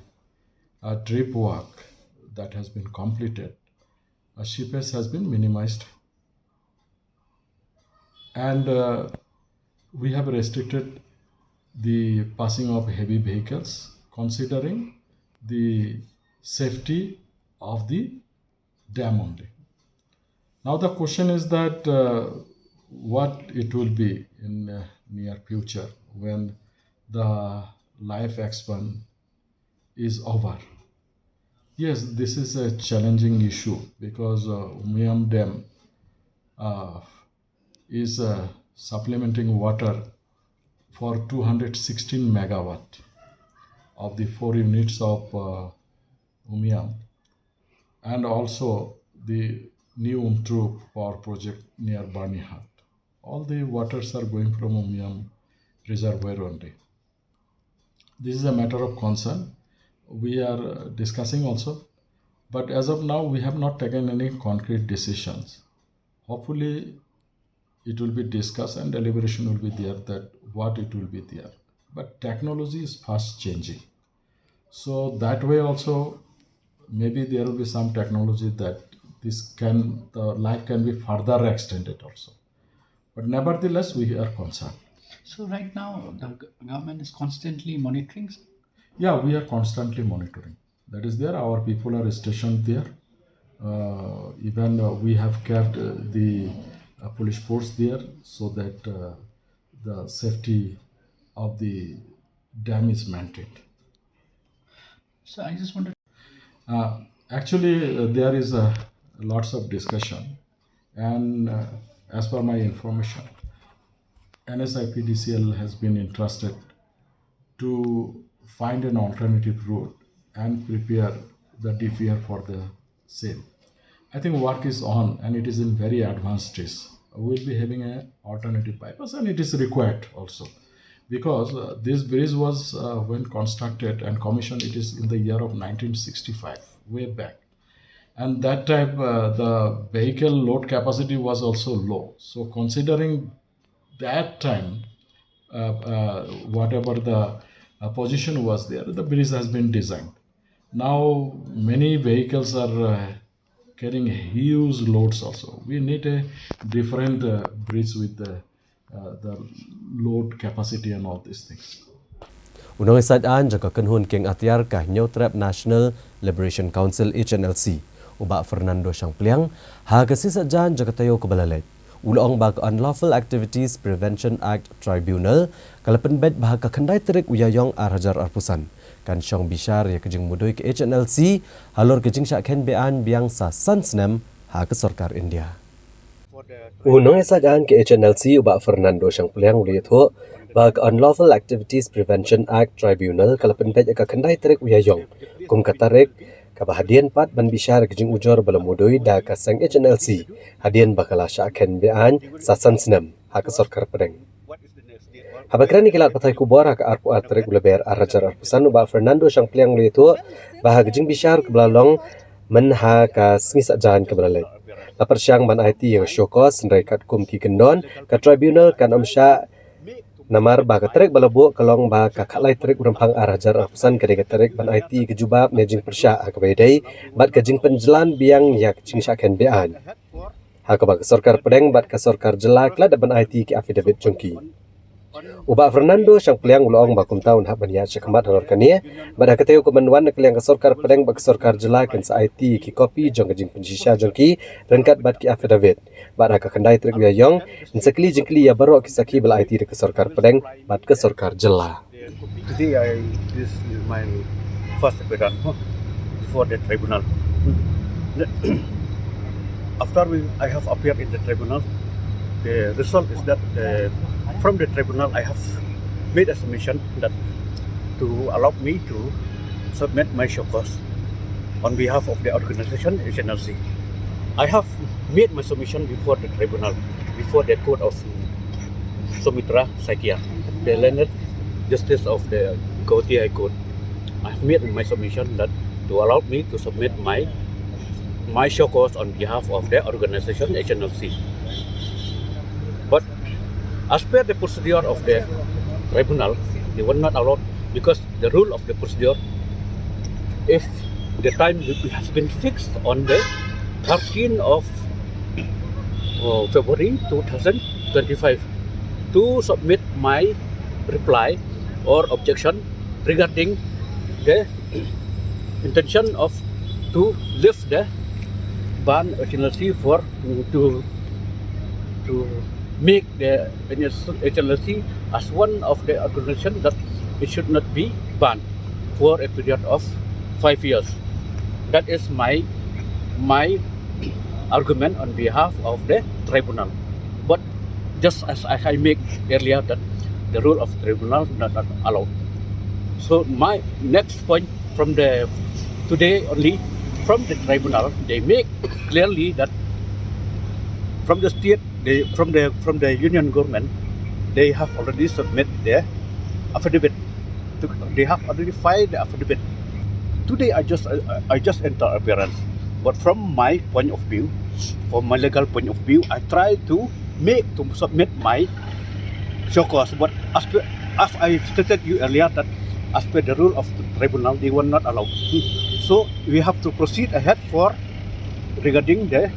uh, drip work that has been completed, uh, slippage has been minimized. And uh, we have restricted the passing of heavy vehicles considering the safety of the dam only. Now the question is that uh, what it will be in uh, near future when the life span is over. Yes, this is a challenging issue because uh, Umiam Dam uh, is uh, supplementing water for two hundred sixteen megawatt of the four units of uh, Umiam, and also the new Umtru power project near Byrnihat. All the waters are going from Umiam reservoir only. This is a matter of concern. We are uh, discussing also, but as of now, we have not taken any concrete decisions. Hopefully, it will be discussed and deliberation will be there that what it will be there. But technology is fast changing. So that way also, maybe there will be some technology that this can, the life can be further extended also. But nevertheless, we are concerned. So right now, the g- government is constantly monitoring. Sir. Yeah, we are constantly monitoring. That is there. Our people are stationed there. Uh, even uh, we have kept uh, the uh, police force there so that uh, the safety of the dam is maintained. So I just wanted. Uh, Actually, uh, there is a lots of discussion, and uh, as per my information, N S I P D C L has been entrusted to find an alternative route and prepare the D P R for the same. I think work is on and it is in very advanced stage. We'll be having an alternative bypass and it is required also because uh, this bridge was uh, when constructed and commissioned, it is in the year of nineteen sixty-five, way back. And that time uh, the vehicle load capacity was also low. So considering that time, uh, uh, whatever the uh, position was there, the bridge has been designed. Now many vehicles are uh, carrying huge loads also. We need a different uh, bridge with the, uh, the load capacity and all these things. U nongïasaid aiñ jong ka kynhun kieng atiar ka Hynñiewtrep National Liberation Council H N L C, u Bah Fernando Shangpliang, ha ka sngi Saitjaiñ jong ka taïew kaba la leit, u la ong ba ka Unlawful Activities Prevention Act Tribunal ka la pynbeit ba ha ka khyndai tarik u Ïaïong ar hajar arphew san kan shong bishar ïa ka jingmudui ka H N L C halor ka jingshah kheiñ be-aiñ biang sa san snem ha ka sorkar India. U nongïasaid aiñ ka H N L C u Bah Fernando Shangpliang u la ïathuh ba ka Unlawful Activities Prevention Act Tribunal ka la pynbeit ïa ka khyndai tarik u Ïaïong kum ka tarik kaba hadien pat ban bishar ka jingujor ba la mudui da ka seng H N L C hadien ba ka la shah kheiñ be-aiñ sa san snem ha ka sorkar pdeng. Haba kren ïa ki lad pathai khubor ha ka arphew ar tarik u Lber ar hajar arphew san, u Bah Fernando Shangpliang u la ïathuh ba ha ka jingbishar kaba la long mynha ka sngi Saitjaiñ kaba la leit, la pyrshang ban aiti ïa ka show cause, hynrei katkum ki kyndon, ka tribunal kan ym shah, namar ba ka tarik ba la buh ka long ba ka khatlai tarik u Rymphang ar hajar arphew san ka dei ka tarik ban aiti ïa ka jubab ne jingpyrshah ha kaba ïadei bad ka jingpynjlan biang ïa ka jingshah kheiñ be-aiñ, ha kaba ka sorkar pdeng bad ka sorkar jylla ki la dep ban aiti ki affidavit jong ki. U Bah Fernando Shangpliang u la ong ba kumta un hap ban ïaid shakhmat halor kane, bad ha ka taïew kaban wan na ka liang ka sorkar pdeng bad ka sorkar jylla kin sa aiti ki kopi jong ka jingpynshisha jong ki ryngkat bad ki affidavit, bad ha ka khyndai tarik u Ïaïong yn sa kylli jingkylli ïa baroh ki sakhi ba la aiti da ka sorkar pdeng bad ka sorkar jylla. Today, I this is my first appearance, huh, before the tribunal. After we, I have appeared in the tribunal, the result is that uh, from the tribunal I have made a submission that to allow me to submit my show cause on behalf of the organization H N L C. I have made my submission before the tribunal, before the court of Sumitra Saikia, the learned justice of the Guwahati High Court. I have made my submission that to allow me to submit my my show cause on behalf of the organization H N L C. But as per the procedure of the tribunal, they were not allowed because the rule of the procedure, if the time has been fixed on the thirteenth of uh, February two thousand twenty-five to submit my reply or objection regarding the intention of to lift the ban H N L C for to to make the H N L C as one of the organization that it should not be banned for a period of five years. That is my my argument on behalf of the tribunal. But just as I make earlier that the rule of tribunal not, not allowed. So my next point from the today only from the tribunal they make clearly that from the state they, from the from the union government they have already submit their affidavit. They have already filed the affidavit. Today I just I, I just enter appearance. But from my point of view, from my legal point of view, I try to make to submit my show cause. But as per, as I stated you earlier that as per the rule of the tribunal, they were not allowed. So we have to proceed ahead for regarding the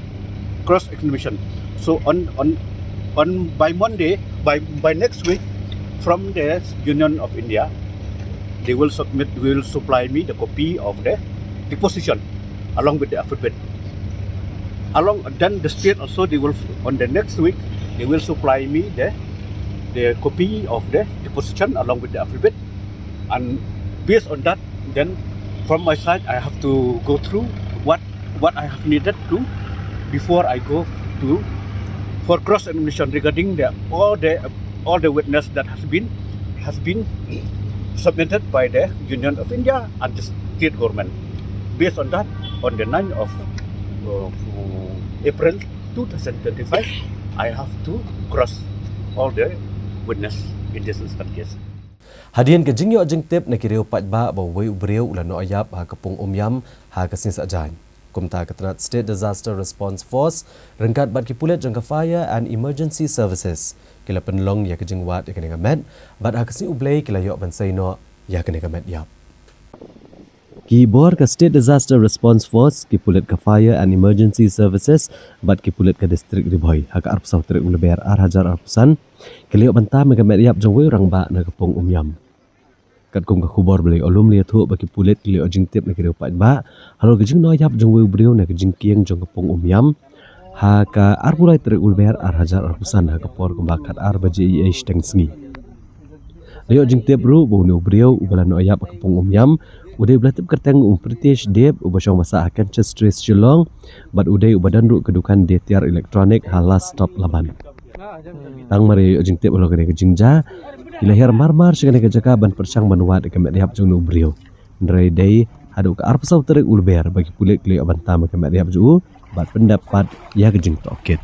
cross examination. So on on on by Monday, by by next week, from the Union of India, they will submit will supply me the copy of the deposition along with the affidavit. Along then the state also they will on the next week they will supply me the the copy of the deposition along with the affidavit, and based on that then from my side I have to go through What I have needed to before I go to for cross examination regarding the all the all the witness that has been has been submitted by the Union of India and the state government. Based on that, on the ninth of uh, April two thousand twenty-five, I have to cross all the witness in this instant case. Hadien ka jingïoh jingtip na ki riew paidbah ba uwei u briew u la noh ïap ha ka pung Umiam ha ka sngi Saitjaiñ. Kumta ka tnat State Disaster Response Force ryngkat bad ki pulit jong ka Fire and Emergency Services ki la pynlong ïa ka jingwad ïa kane ka met bad ha ka sngi U Blei ki la ïoh ban sei noh ïa kane ka met ïap. Ki bor ka State Disaster Response Force, ki pulit ka Fire and Emergency Services bad ki pulit ka District Ri Bhoi ha ka arphew saw tarik u Lber ar hajar arphew san ki la ïoh ban tam ïa ka met ïap jong uwei u rangbah na ka pung Umiam. Katkum ka khubor ba la ïoh lum, la ïathuh ba ki pulit ki la ïoh jingtip na ki riew paidbah halor ka jingnoh ïap jong uwei u briew na ka jingkieng jong ka pung Umiam ha ka arphew lai tarik u Lber ar hajar arphew san ha ka por kumba khatar baje ïa shiteng sngi. La ïoh jingtip ruh ba une u briew uba la noh ïap ha ka pung Umiam u dei uba la tip kyrteng u Pritesh Deb, uba shong ba sah ha Kenchester Street, Shillong, bad u dei uba don ruh ka dukan dei tiar electronic ha Last Stop Laban. Tang mar ïoh jingtip halor kane ka jingjia, ki la hiar marmar sha kane ka jaka ban pyrshang ban wad ïa ka met ïap jong une u briew. Hynrei dei haduh ka arphew saw tarik u Lber ba ki pulit ki la ïoh ban tam ïa ka met ïap jong u bad pyndep pat ïa ka jingtohkit.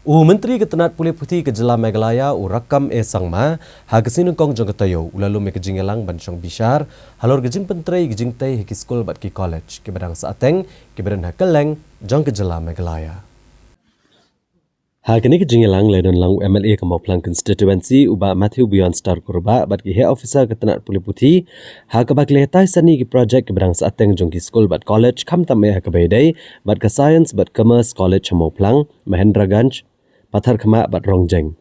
U Myntri ka tnat pule puthi ka jylla Meghalaya u Rakkam A Sangma ha ka sngi nyngkong jong ka taïew u la lum ïa ka jingïalang ban shong bishar halor ka jingpyntrei ka jingtei ha ki skul bad ki college kiba dang sahteng kiba don ha kylleng jong ka jylla Meghalaya. Ha kane ka jingïalang la don lang u M L A ka Mawphlang constituency u Bah Matthew Beyondstar Kurbah bad ki heh officer ka tnat pule puthi ha kaba ki la hikai sani ki projek kiba dang sahteng jong ki skul bad college, khamtam eh ha kaba ïadei bad ka Science bad Commerce College ha Mawphlang, Mahendraganj, Patharkhmah bad Rongjeng.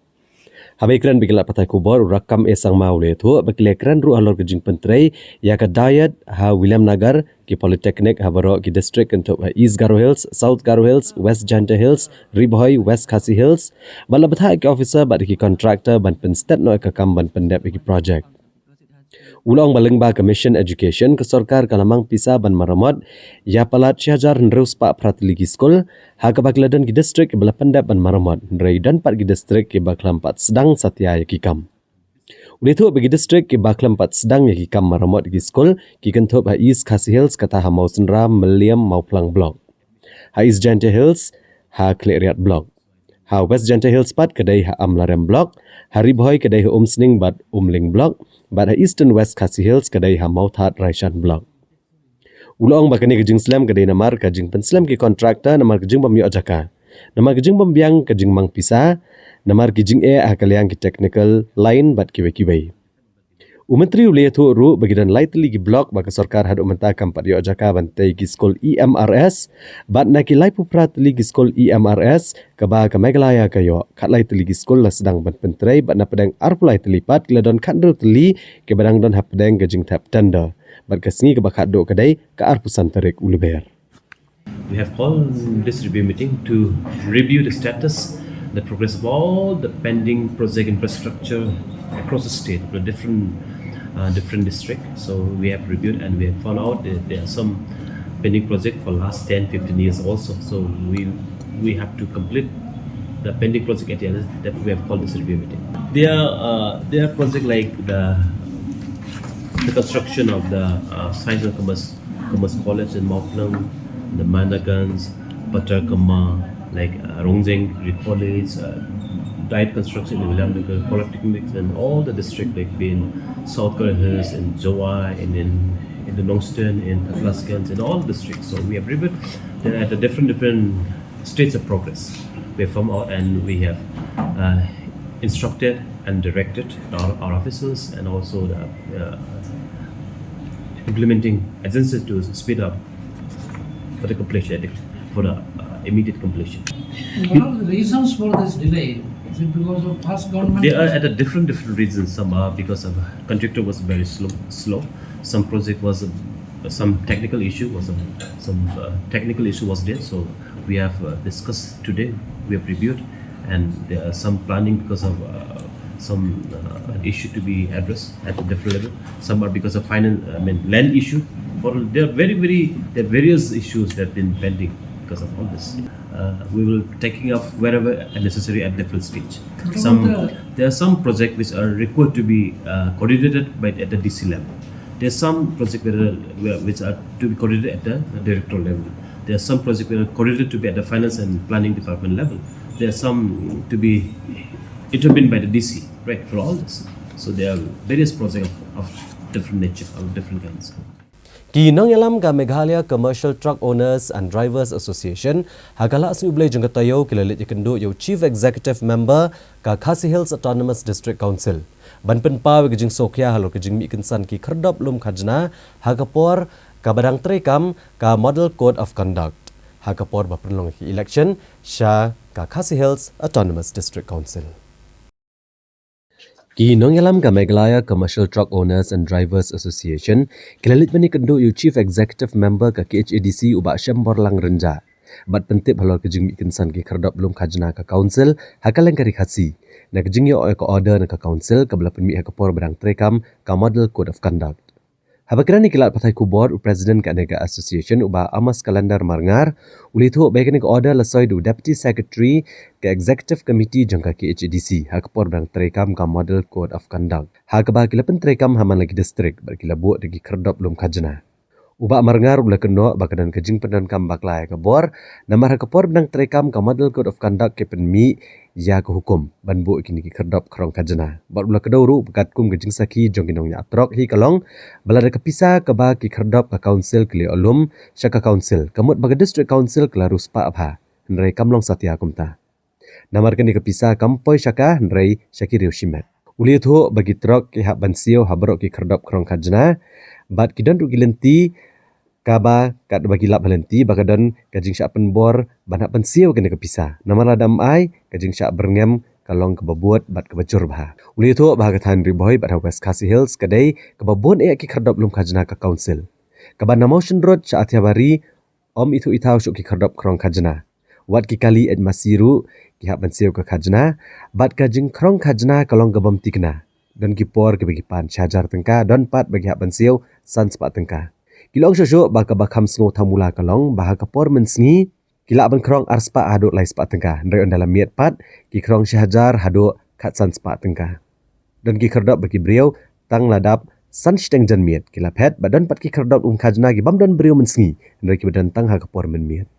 Haba ïakren bad ki lad pathai khubor u Rakkam A Sangma u la ïathuh ba ki la kren ruh halor ka jingpyntrei ïa ka DIET ha Williamnagar, ki polytechnic ha baroh ki district kynthup ha East Garo Hills, South Garo Hills, West Jaintia Hills, Ri Bhoi, West Khasi Hills, bad la bthah ïa ki officer bad ki contractor ban pynstet noh ïa ka kam ban pyndep ïa ki projek. U la ong ba lyngba ka Mission Education ka sorkar ka la mang pisa ban maramot ïa palat shi hajar hynriew spah phra tylli ki skul ha kaba ki la don ki district kiba la pyndep ban maramot, hynrei don pat ki district kiba khlem pat sdang satia ïa ki kam. U la ïathuh ba ki district kiba khlem pat sdang ïa ki kam maramot ïa ki skul ki kynthup ha East Khasi Hills kata ha Mawsynram, Mylliem, Mawphlang Block, ha East Jaintia Hills ha Khliehriat Block, ha West Jaintia Hills pat ka dei ha Amlarem Block, ha Ri Bhoi ka dei ha Umsning bad Umling Block, bad ha Eastern West Khasi Hills ka dei ha Mawthadraishan Block. U la ong ba kane ka jingslem ka dei namar ka jingpynslem ki contractor namar ka jingbym ïoh jaka, namar ka jingbym biang ka jingmang pisa, namar ki jingeh ha ka liang ki technical line bad kiwei kiwei. U Myntri u la ïathuh ruh ba ki don lai tylli ki block ba ka sorkar haduh mynta kam pat ïoh jaka ban tei ki skul E M R S, bad na ki laiphew phra tylli ki skul E M R S kaba ka Meghalaya ka ïoh, khatlai tylli ki skul la sdang ban pyntrei bad na pdeng arphew lai tylli pat ki la don khathynriew tylli kiba dang don hapdeng ka jingthep tender. Bad ka sngi kaba khatduh ka dei ka arphew san tarik u Lber. We have called this review meeting to review the status, the progress of all the pending project infrastructure across the state, the different uh, different district. So we have reviewed and we have found out that there are some pending project for last ten, fifteen years also. So we we have to complete the pending project at the end that we have called this review meeting. There are uh, there are projects like the the construction of the uh, science and commerce Commerce College in Mawphlang, the Mahendraganj, Patharkhmah, like uh, Rongjeng Degree College, uh, DIET construction in Williamnagar, Polytechnics, and all the district, like in South Garo Hills, in Jowai, and in in the Nongstoiñ, in Hathlasganj, in all districts. So we have reviewed them at the different different states of progress. We have come out and we have uh, instructed and directed our, our officers and also the uh, implementing agencies to speed up for the completion, for the uh, immediate completion. What are the reasons for this delay? Is it because of past government? They are at a different different reasons. Some are because of contractor was very slow. Slow. Some project was uh, some technical issue was uh, some uh, technical issue was there. So we have uh, discussed today. We have reviewed, and there are some planning because of uh, Some uh, issue to be addressed at a different level. Some are because of finance, I mean, land issue. For there are very, very, there are various issues that have been pending because of all this. Uh, we will taking up wherever necessary at different stage. Some there are some projects which are required to be uh, coordinated by at the D C level. There are some projects which are, which are to be coordinated at the director level. There are some projects which are coordinated to be at the finance and planning department level. There are some to be intervened by the D C, right, for all this. So there are various projects of, of different nature, of different kinds. Ki nongïalam ka Meghalaya Commercial Truck Owners and Drivers Association ha ka Laisñiuhblei jong ka taïew ki la leit ïakynduh ïa u Chief Executive Member ka Khasi Hills Autonomous District Council ban pynpaw ïa ka jingsngewkhia halor ka jingmih kynsan ki khyrdop lum khajna ha ka por kaba dang treikam ka Model Code of Conduct ha ka por ba pynlong ïa ki election sha ka Khasi Hills Autonomous District Council. Ki nongïalam ka Meghalaya Commercial Truck Owners and Drivers Association ki la leit ban ïakynduh ïa u Chief Executive Member ka K H A D C u Bah Shemborlang Rynjah bad pyntip halor ka jingmih kynsan ki khyrdop lum khajna ka Council ha ka lyngkha ri Khasi na ka jingïoh ïa ka order na ka Council kaba la pynmih ha ka por ba dang treikam ka Model Code of Conduct. Haba kren ïa ki lad pathai khubor, u President kane ka Association u Bah Amos Calendar Marngar u la ïathuh ba ïa kane ka order la soi da u Deputy Secretary ka Executive Committee jong ka K H A D C ha ka por ba dang treikam ka Model Code of Conduct ha kaba ki la pyntreikam ha man la ki district bad ki la buh da ki khyrdop lum khajna. U Bah Marngar u la kynnoh ba ka don ka jingpyndonkam bakla ïa ka bor namar ha ka por ba dang treikam ka Model Code of Conduct ki pynmih ïa ka hukum ban buh ïa kine ki khyrdop khrong khajna. Bad u la kdew ruh ba katkum ka jingsakhi jong ki nongñiah trok hi ka long ba lada ka pisa kaba ki khyrdop ka Council ki la ïoh lum sha ka Council, ka mut ba ka District Council ka la riewspah bha, hynrei kam long satia kumta. Namar kane ka pisa kam poi sha ka, hynrei sha ki riew shimet. U la ïathuh ba ki trok ki hap ban siew ha baroh ki khyrdop khrong khajna bad ki don ruh ki lynti kaba katba ki lap ha lynti ba ka don ka jingshah pynbor ban hap ban siew kane ka pisa. Namar lada ym ai, ka jingshah byrngem ka long kaba bud bad kaba jur bha. U la ïathuh ba ha ka thaiñ Ri Bhoi bad ha West Khasi Hills ka dei kaba bun eh ki khyrdop lum khajna ka Council, kaba na Mawshynrut sha Athiabari ym ithuh ithaw shuh ki khyrdop khrong khajna. Wat ki kali eit masi ruh ki hap ban siew ka khajna bad ka jingkhrong khajna ka long ka bym thikna. Don ki por kiba ki pan shi hajar tyngka, don pat ba ki hap ban siew san spah tyngka. Ki la ong shuh shuh ba kaba kham sngewthuh mula ka long ba ha ka por mynsngi ki lah ban khrong ar spah haduh lai spah tyngka, hynrei ynda la miet pat ki khrong shi hajar haduh khatsan spah tyngka. Don ki khyrdop ba ki briew tang la dap san shiteng janmiet ki la phet, bad don pat ki khyrdop lum khajna ki bym don briew mynsngi, hynrei kiba don tang ha ka por mynmiet.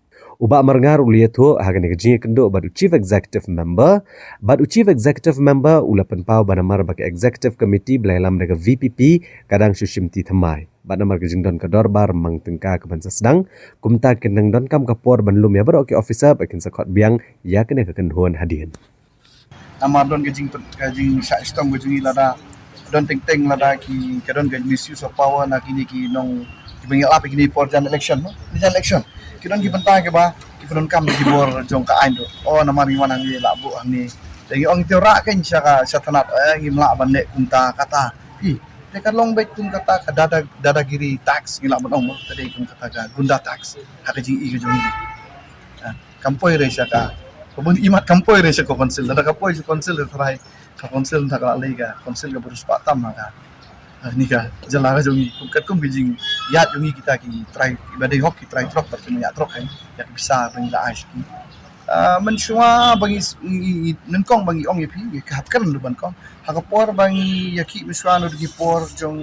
U Bah Marngar u la ïathuh ha kane ka jingïakynduh bad u Chief Executive Member, bad u Chief Executive Member u la pynpaw ba namar ba ka Executive Committee ba la ïalam da ka V P P ka dang shu shimti thymmai bad namar ka jingdon ka dorbar mang tyngka ka ban sa sdang, kumta kin nang donkam ka por ban lum ïa baroh ki officer ba kin sa khot biang ïa kane ka kynhun hadien. Namar don ka jing, ka jingshah shitom ka jong ngi lada don teng teng lada ki, ka don ka misuse of power na kine ki nong, kiba ngi lap ïa kine por jan election, no? Ni jan election ki don ki bynta kiba ki pyndonkam ki bor jong ka aiñ ruh. O, namar ngi wan hangne la buh hangne, te ngi ong te rah kein sha ka, sha tnat, eh, ngim lah ban leh kumta kata. Phi, te ka long beit kum kata ka dada, dadagiri tax ngi lah ban ong, mo, ka dei kum kata ka gunda tax ha ka jingïohi ka jong ngi. Ah, kam poi re sha ka, ka bun imat kam poi re sha ka Council, lada ka poi sha Council ka trai, ka Council nta ka la lei ka Council kaba riewspah tam ha ka, ah, ni ka jylla ka jong ngi. Kum katkum ka jingïaid jong ngi kita ki trai, ba dei hok ki trai trok bad ki nongñiah trok, kan, ïa ka pisa ba ngi la ai sha ki. Ah, mynshuwa ba ngi, ngi, ngi, nyngkong ba ngi ong ïa phi, ngi ka hap kren ruh ban kong. Ha ka por ba ngi ïakhih mynshuwa naduh ki por jong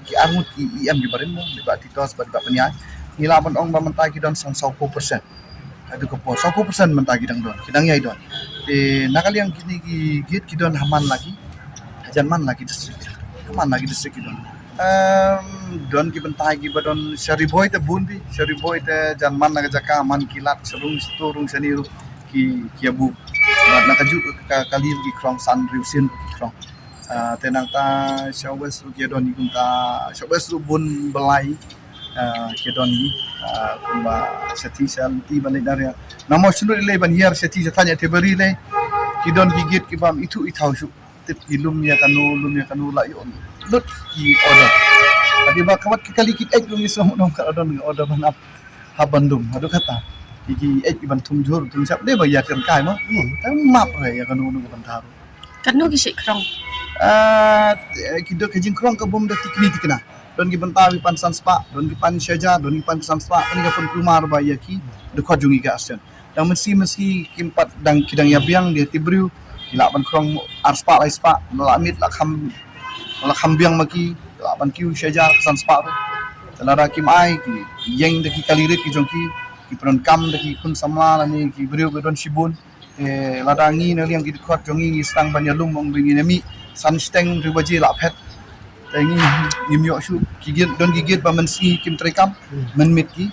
ki arngut ki E M kiba rim, mo, i Bah Titos bad i Bah Pynïaid, ngi lah ban ong ba mynta ki don san sawphew percent. Haduh ka por sawphew percent mynta ki dang don, ki dang ïai don. Te na ka liang kine ki gate ki don ha man la ki, hajan man la ki district, ha man la ki district ki don. Em, don ki bynta kiba don sha Ri Bhoi te bun phi, sha Ri Bhoi te jan man la ka jaka, man ki lad sha rung, sha tu rung, shane ruh ki, ki ïa buh. Bad na kajuh ka kali ki khrong, san hynriew sien ki khrong. Ah, te nangta sha West ruh ki ïa don hi kumta, sha West ruh bun ba lai, ah, ki ïa don hi, ah, kumba sha Thi sha Lynti ba leit na ria. Na Mawshynrut lei ban hiar sha Thi sha thaiñ Athiabari lei, ki don ki gate ki bym ithuh ithaw shuh. Tip ki lum ïa kano, lum ïa kano, la ïoh lut ki order. Hynrei ba ka wat ki kali ki eit ruh ngi sngewthuh ym don ka order, order ban ap hap ban lum. Haduh kata ki, ki eit ki ban thung jhur thung shap dei ba ïa kren kai, mo. Hmm, tang map re ïa kano kano ka bynta ruh. Katno ki shait khrong? Ah, ki don ka jingkhrong ka bym da tikni tikna. Don ki bynta ki pan san spah, don ki pan shi hajar, don ki pan san spah, kane ka pynkulmar ba ïa ki dkhot jong ngi ka Action. Dang mynsi mynsi kim pat dang ki dang ïa biang, ïa ti briew, ki lah ban khrong ar spah lai spah, la miet la kham, la kham biang ma ki, lah ban kiew shi hajar san spah ruh. Te lada kim ai, ki ïeng da ki kali rit ki jong ki, ki pyndonkam da ki khun samla lane ki briew ki don shibun. Te lada ngi na liang ki dkhot jong ngi, ngi sdang ban ïalum ong ba ngin ïa mih san shiteng hynriew baje la phet. Te ngi, ngim ïoh shuh, ki git, don ki git ba mynsngi kim treikam, mynmiet ki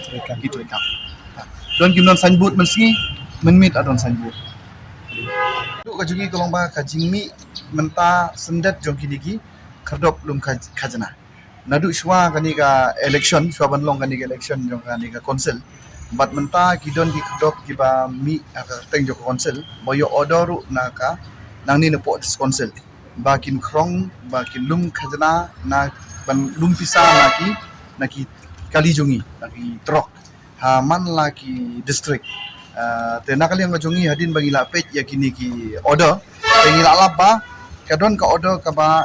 treikam, ki treikam. Don kim don signboard mynsngi, mynmiet la don signboard. Duh ka jong ngi ka long ba ka jingmih mynta syndet jong kine ki khyrdop lum khaj-, khajna. Naduh shuwa kane ka election, shuwa ban long kane ka election jong kane ka council, bad mynta ki don ki khyrdop kiba mih ha ka kyrteng jong ka council ba ïoh order ruh na ka, nangne na pdeng council, ba kin khrong, ba kin lum khajna, na ban lum pisa na ki, na ki kali jong ngi, na ki trok, ha man la ki district. Ah, te na ka liang ka jong ngi, hadien ba ngi la peit ïa kine ki order, te ngi la lap ba ka don ka order kaba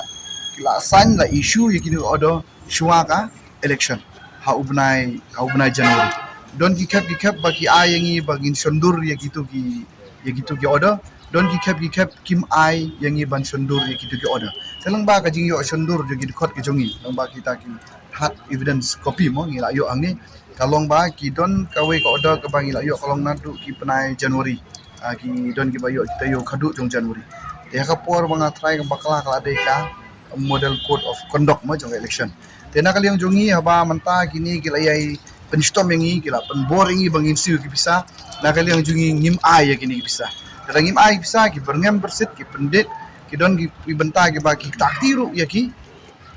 ki la sign, la issue ïa kine ki order shuwa ka election, ha u bnai, ha u bnai January. Don ki khep ki khep ba ki ai ïa ngi ba ngin shondur ïa kitu ki, ïa kitu ki order. Don ki khep ki khep kim ai ïa ngi ban shondur ïa kitu ki order. Te lyngba ka jingïoh shondur jong ki dkhot ki jong ngi, lyngba kita ki hard evidence copy mo ngi la ïoh hangne, ka long ba ki don kawei ka order kaba ngi la ïoh ka long naduh ki bnai January. Ah, ki don kiba ïoh, kita ïoh khatduh jong January. Te ha ka por ba nga trai ka bakla ka la dei ka model code of conduct mo jong ka election. Te na ka liang jong ngi, haba mynta kine ki la ïai pynshitom ïa ngi, ki la pynbor ïa ngi ba ngin siew ki pisa, na ka liang jong ngi ngim ai ïa kine ki pisa. Lada ngim ai pisa, ki byrngem byrsit, ki pyndit, ki don ki, ki bynta kiba ki takti ruh ïa ki,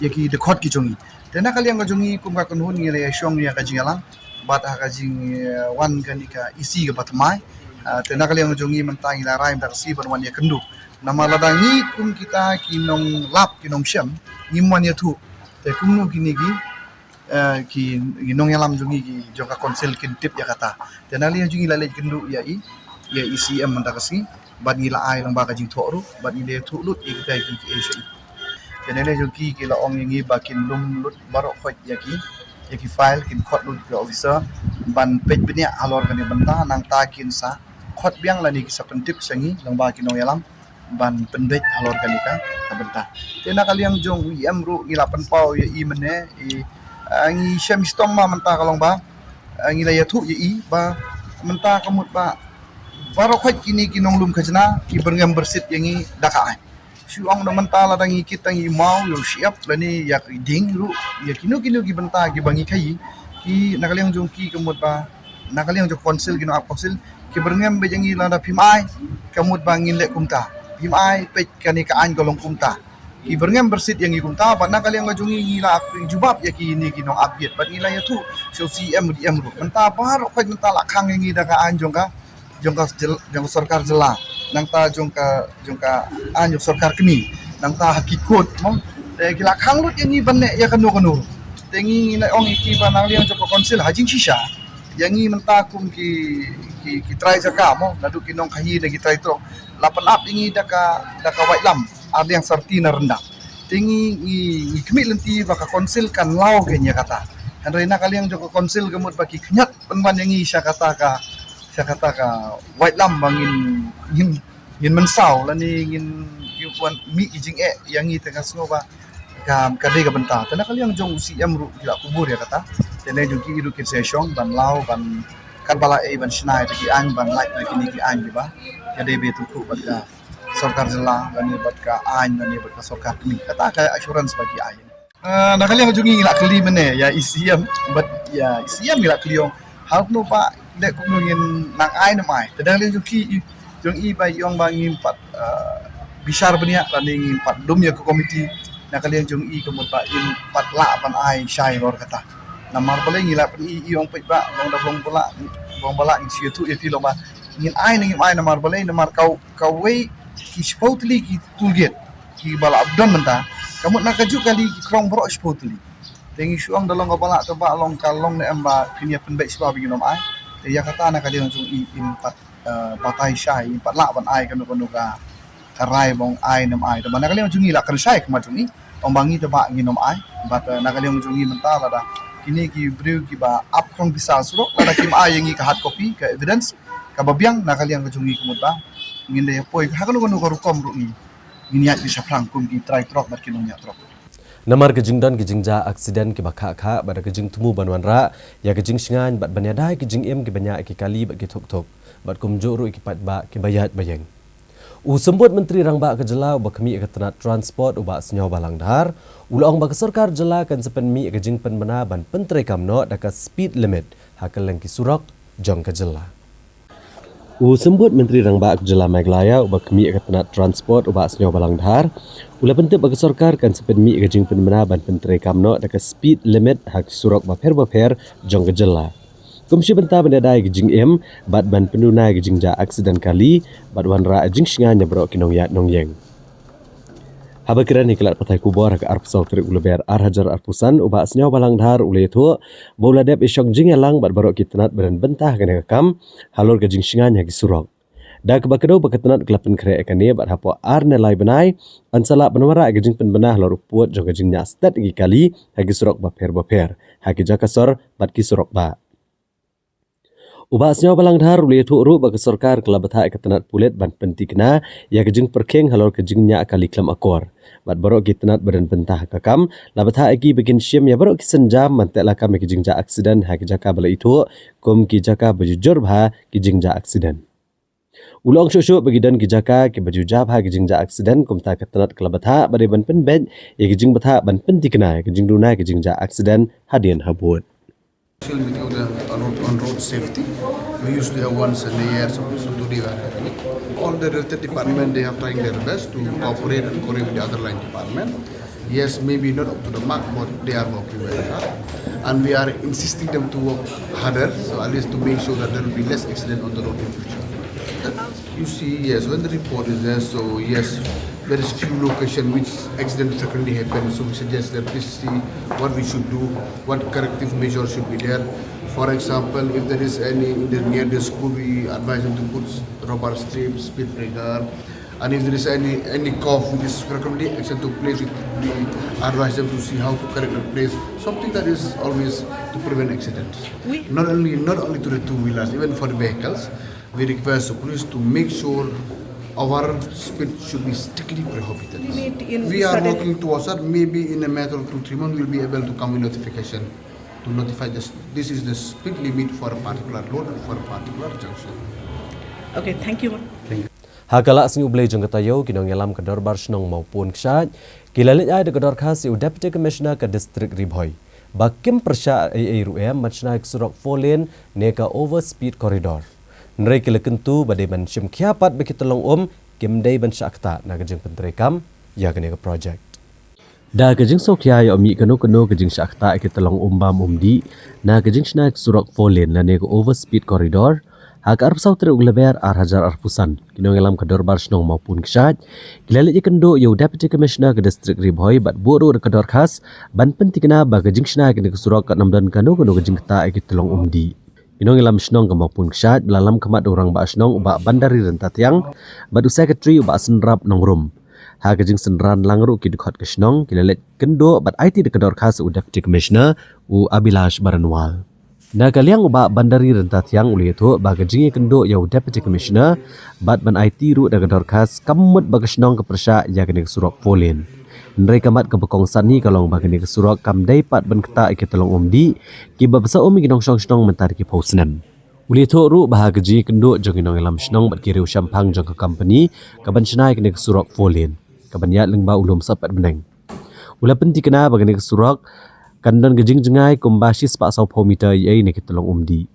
ïa ki dkhot ki jong ngi. Te na ka liang ka jong ngi kum ka kynhun ngi la ïa shong ïa ka jingïalang bad ha ka jing, eh, wan kane ka E C kaba thymmai. Ah, te na ka liang ka jong ngi mynta ngi la rai mynta ka sngi ban wan ïakynduh. Namar lada ngi kum kita ki nonglap ki nongshem, ngim wan ïathuh, te kumno kine ki, eh, ki, ki nongïalam jong ngi ki jong ka council kin tip ïa kata. Te na liang jong ngi la leit kynduh ïa i, ïa i C M mynta ka sngi, bad ngi la ai lyngba ka jingthoh ruh, bad ngi la ïathuh lut ïa kita ki, ki issue. Te na liang jong ki, ki la ong ïa ngi ba kin lum lut baroh khoit ïa ki, ïa ki file, kin khot lut ïa ki officer ban peit bniah halor kane ka bynta, nangta kin sa khot biang lane ki sa pyntip sha ngi lyngba ki nongïalam ban pynbeit halor kane ka, ka bynta. Te na ka liang jong u E M ruh ngi la pynpaw ïa i mynne i, ah, ngi shem shitom ba mynta ka long ba, ah, ngi la ïathuh ïa i ba mynta ka mut ba baroh khoit kine ki nonglum khajna ki byrngem byrsit ïa ngi da ka aiñ. Shu ong da mynta lada ngi kit tang ïa i maw, ïa u shyiap lane ïa i dieng ruh, ïa kino kino ki bynta kiba ngi khaïi, ki na ka liang jong ki ka mut ba na ka liang jong council, ki nongap council, ki byrngem beit ïa ngi lada phim ai, ka mut ba ngin leh kumta. Phim ai, peit kane ka aiñ ka long kumta. Ki byrngem byrsit ïa ngi kumta, bad na ka liang ka jong ngi ngi la jubab ïa kine ki nongap beit, bad ngi la ïathuh sha u C M, D M ruh. Mynta baroh khoit mynta la khang ïa ngi da ka aiñ jong ka, jong ka jyl-, jong ka sorkar jylla. Nangta jong ka, jong ka aiñ jong sorkar kmie. Nangta ha ki court mo. Te ki la khang lut ïa ngi ban leh ïa kano kano. Te ngi, ngi la ong ïa ki ba na ka liang jong ka council ha jingshisha, ïa ngi mynta kum ki, ki, ki trai jaka mo, naduh ki nongkhaïi ne ki trai trok, la pynap ïa ngi da ka, da ka waitlam ar liang sarti na ryndang. Te ngi, ngi, ngi khmih lynti ba ka council kan law kein ïa kata. Hynrei na ka liang jong ka council ka mut ba ki khñiat pynban ïa ngi sha kata ka, sha kata ka waitlam ba ngin, ngin, ngin mynsaw lane ngin, ngin wan mih ki jingeh ïa ngi, te nga sngew ba ka, ka dei ka bynta. Te na ka liang jong u C M ruh ki la kubur ïa kata. Te na liang jong ki ruh kin sa shong ban law, ban katba la ei ban shna ïa ki aiñ, ban lait na kine ki aiñ kiba ka dei ba tyngkhuh bad ka sorkar jylla lane bad ka aiñ lane bad ka sorkar kmie. Kata ka assurance ba ki ai. Ah, na ka liang jong ngi ngi la kylli mynne ïa i C M, bad ïa i C M ngi la kylli ong, hangno ba dei kumno, ngin nang ai ne ym ai. Te na ka liang jong ki, i, jong i ba i ong ba ngim pat, ah, bishar bniah lane ngim pat lum ïa ka komiti. Na ka liang jong i ka mut ba im pat lah ban ai shai halor kata. Namar balei ngi la pyni, i ong peit ba long da long ba lah, long ba lah, ngi shu ïathuh ïa phi long ba ngin ai ne ngim ai, namar balei, namar ka, kawei ki shiphew tylli ki toll gate kiba la don mynta, ka mut na kajuh kali ki khrong baroh shiphew tylli. Te ngi shu ong da long kaba lah, te ba long ka long ne em ba phin ïa pynbeit shuwa ba ngin ym ai. Te ïa kata na ka liang jong i im pat, eh, batai shai, im pat lah ban ai kano kano ka, ka rai ba ong ai ne ym ai. Te ba na ka liang jong ngi la kren shai khmat jong ngi, ong ba ngi te ba ngin ym ai. Bad, eh, na ka liang jong ngi mynta lada kine ki briew kiba ap khrong pisa surok lada kim ai ïa ngi ka hard copy, ka evidence kaba biang, na ka liang ka jong ngi ka mut ba ngin da ïa poi ha kano kano ka rukom ruh ngi, ngin ïaid ki shaphrang kum ki trai trok bad ki nongñiah trok. Namar ka jingdon ki jingjia accident kiba khah khah bad ka jingthmu ban wanrah ïa ka jingshngaiñ bad ban ïada ïa ki jingim kiba ñiah ïa ki kali bad ki thuk thuk bad kumjuh ruh ïa ki paidbah kiba ïaid ba ïeng. U Symbud Myntri Rangbah ka Jylla uba khmih ïa ka tnat transport u Bah Sniawbhalang Dhar u la ong ba ka sorkar jylla kan sa pynmih ïa ka jingpynbna ban pyntreikam noh da ka speed limit ha kylleng ki surok jong ka jylla. U Symbud Myntri Rangbah ka Jylla Meghalaya uba khmih ïa ka tnat transport u Bah Sniawbhalang Dhar u la pyntip ba ka sorkar kan sa pynmih ïa ka jingpynbna ban pyntreikam noh da ka speed limit ha ki surok bapher bapher jong ka jylla. Kum shi bynta ban ïada ïa ka jingim bad ban pynduna ïa ka jingjia accident kali bad wanrah jingshngaiñ ïa baroh ki nongïaid nongïeng. Haba kren ha ki lad pathai khubor ha ka arphew saw tarik u Lber ar hajar arphew san, u Bah Sniawbhalang Dhar u la ïathuh ba u la dep ïashong jingïalang bad baroh ki tnat ba don bynta ha kane ka kam halor ka jingshngaiñ ha ki surok. Da kaba kdew ba ka tnat ka la pynkhreh ïa kane bad hapoh ar ne lai bnai yn sa lah ban wanrah ïa ka jingpynbna halor u pud jong ka jingñiah stet ïa ki kali ha ki surok bapher bapher, ha ki jaka sor bad ki surok bah. U Bah Sniawbhalang Dhar u la ïathuh ruh ba ka sorkar ka la bthah ïa ka tnat pulit ban pyntikna ïa ka jingpyrkhing halor ka jingñiah kali khlem akor. Bad baroh ki tnat ba don bynta ha ka kam la bthah ïa ki ba kin shim ïa baroh ki sienjam ban teh lakam ïa ki jingjia accident ha ki jaka ba la ithuh kum ki jaka ba ju jur bha ki jingjia accident. U la ong shuh shuh ba ki don ki jaka kiba ju jia bha ki jingjia accident, kumta ka tnat ka la bthah ba dei ban pynbeit ïa ki jingbthah ban pyntikna ïa ki jingduna ïa ki jingjia accident hadien habud. Social media on, on road safety. We used to have once in a year, so, so today we are having it. All the related department, they are trying their best to cooperate and coordinate with the other line department. Yes, maybe not up to the mark, but they are working very hard. And we are insisting them to work harder, so at least to make sure that there will be less accident on the road in future. You see, yes, when the report is there, so yes, there is few location which accident frequently happen, so we suggest that please see what we should do, what corrective measures should be there. For example, if there is any in the near the school, we advise them to put rubber strip, speed breaker, and if there is any, any curve which is frequently accident took place, we advise them to see how to correct the place. Something that is always to prevent accidents. Not only, not only to the two wheelers, even for the vehicles, we request the police to make sure our speed should be strictly prohibited. We are working towards that. Maybe in a matter of two, three months, we'll be able to come with notification to notify this. This is the speed limit for a particular road and for a particular junction. Okay, thank you. Ha ka la sngi U Blei jong ka taïew, ki nongïalam ka Dorbar Shnong Mawpun Kshaid ki la leit ai da ka dorkhas ïa u Deputy Commissioner ka District Ri Bhoi ba kim pyrshah ei ei ruh em ban shna ïa ka surok four lane ne ka over speed corridor. Hynrei ki la kyntu ba dei ban shim khia pat ba ki tyllong um kim dei ban shah ktah na ka jingpyntreikam ïa kane ka project. Da ka jingsngewkhia ïa ym mih kano kano ka jingshah ktah ïa ki tyllong um bam um dih na ka jingshna ïa ka surok four lane lane ka over speed corridor, ha ka arphew saw tarik u Lber ar hajar arphew san, ki nongïalam ka Dorbar Shnong Mawpun Kshaid ki la leit ïakynduh ïa u Deputy Commissioner ka District Ri Bhoi bad buh ruh da ka dorkhas ban pyntikna ba ka jingshna ïa kane ka surok kan ym don kano kano ka jingktah ïa ki tyllong um dih. Ki nongïalam shnong ka Mawpun Kshaid ba la lam khmat da u Rangbah Shnong u Bah Bandari Ryntathiang bad u Secretary u Bah Synrap Nongrum. Ha ka jingsynran lang ruh ki dkhot ka shnong ki la leit kynduh bad aiti da ka dorkhas ïa u Deputy Commissioner u Abhilash Baranwal. Na ka liang u Bah Bandari Ryntathiang u la ïathuh ba ka jingïakynduh ïa u Deputy Commissioner bad ban aiti ruh da ka dorkhas kam mut ba ka shnong ka pyrshah ïa kane ka surok four lane. Hynrei ka mat kaba kongsan hi ka long ba kane ka surok kam dei pat ban ktah ïa ki tyllong um dih kiba bsa um ïa ki nongshong shnong mynta da ki phew snem. U la ïathuh ruh ba ha ka jingïakynduh jong ki nongïalam shnong bad ki riew shemphang jong ka company ka ban shna ïa kane ka surok four lane ka ban ïaid lyngba u lum Sohpetbneng, u la pyntikna ba kane ka surok kan don ka jingjngai kumba shispah sawphew meter ei ei na ki tyllong um dih.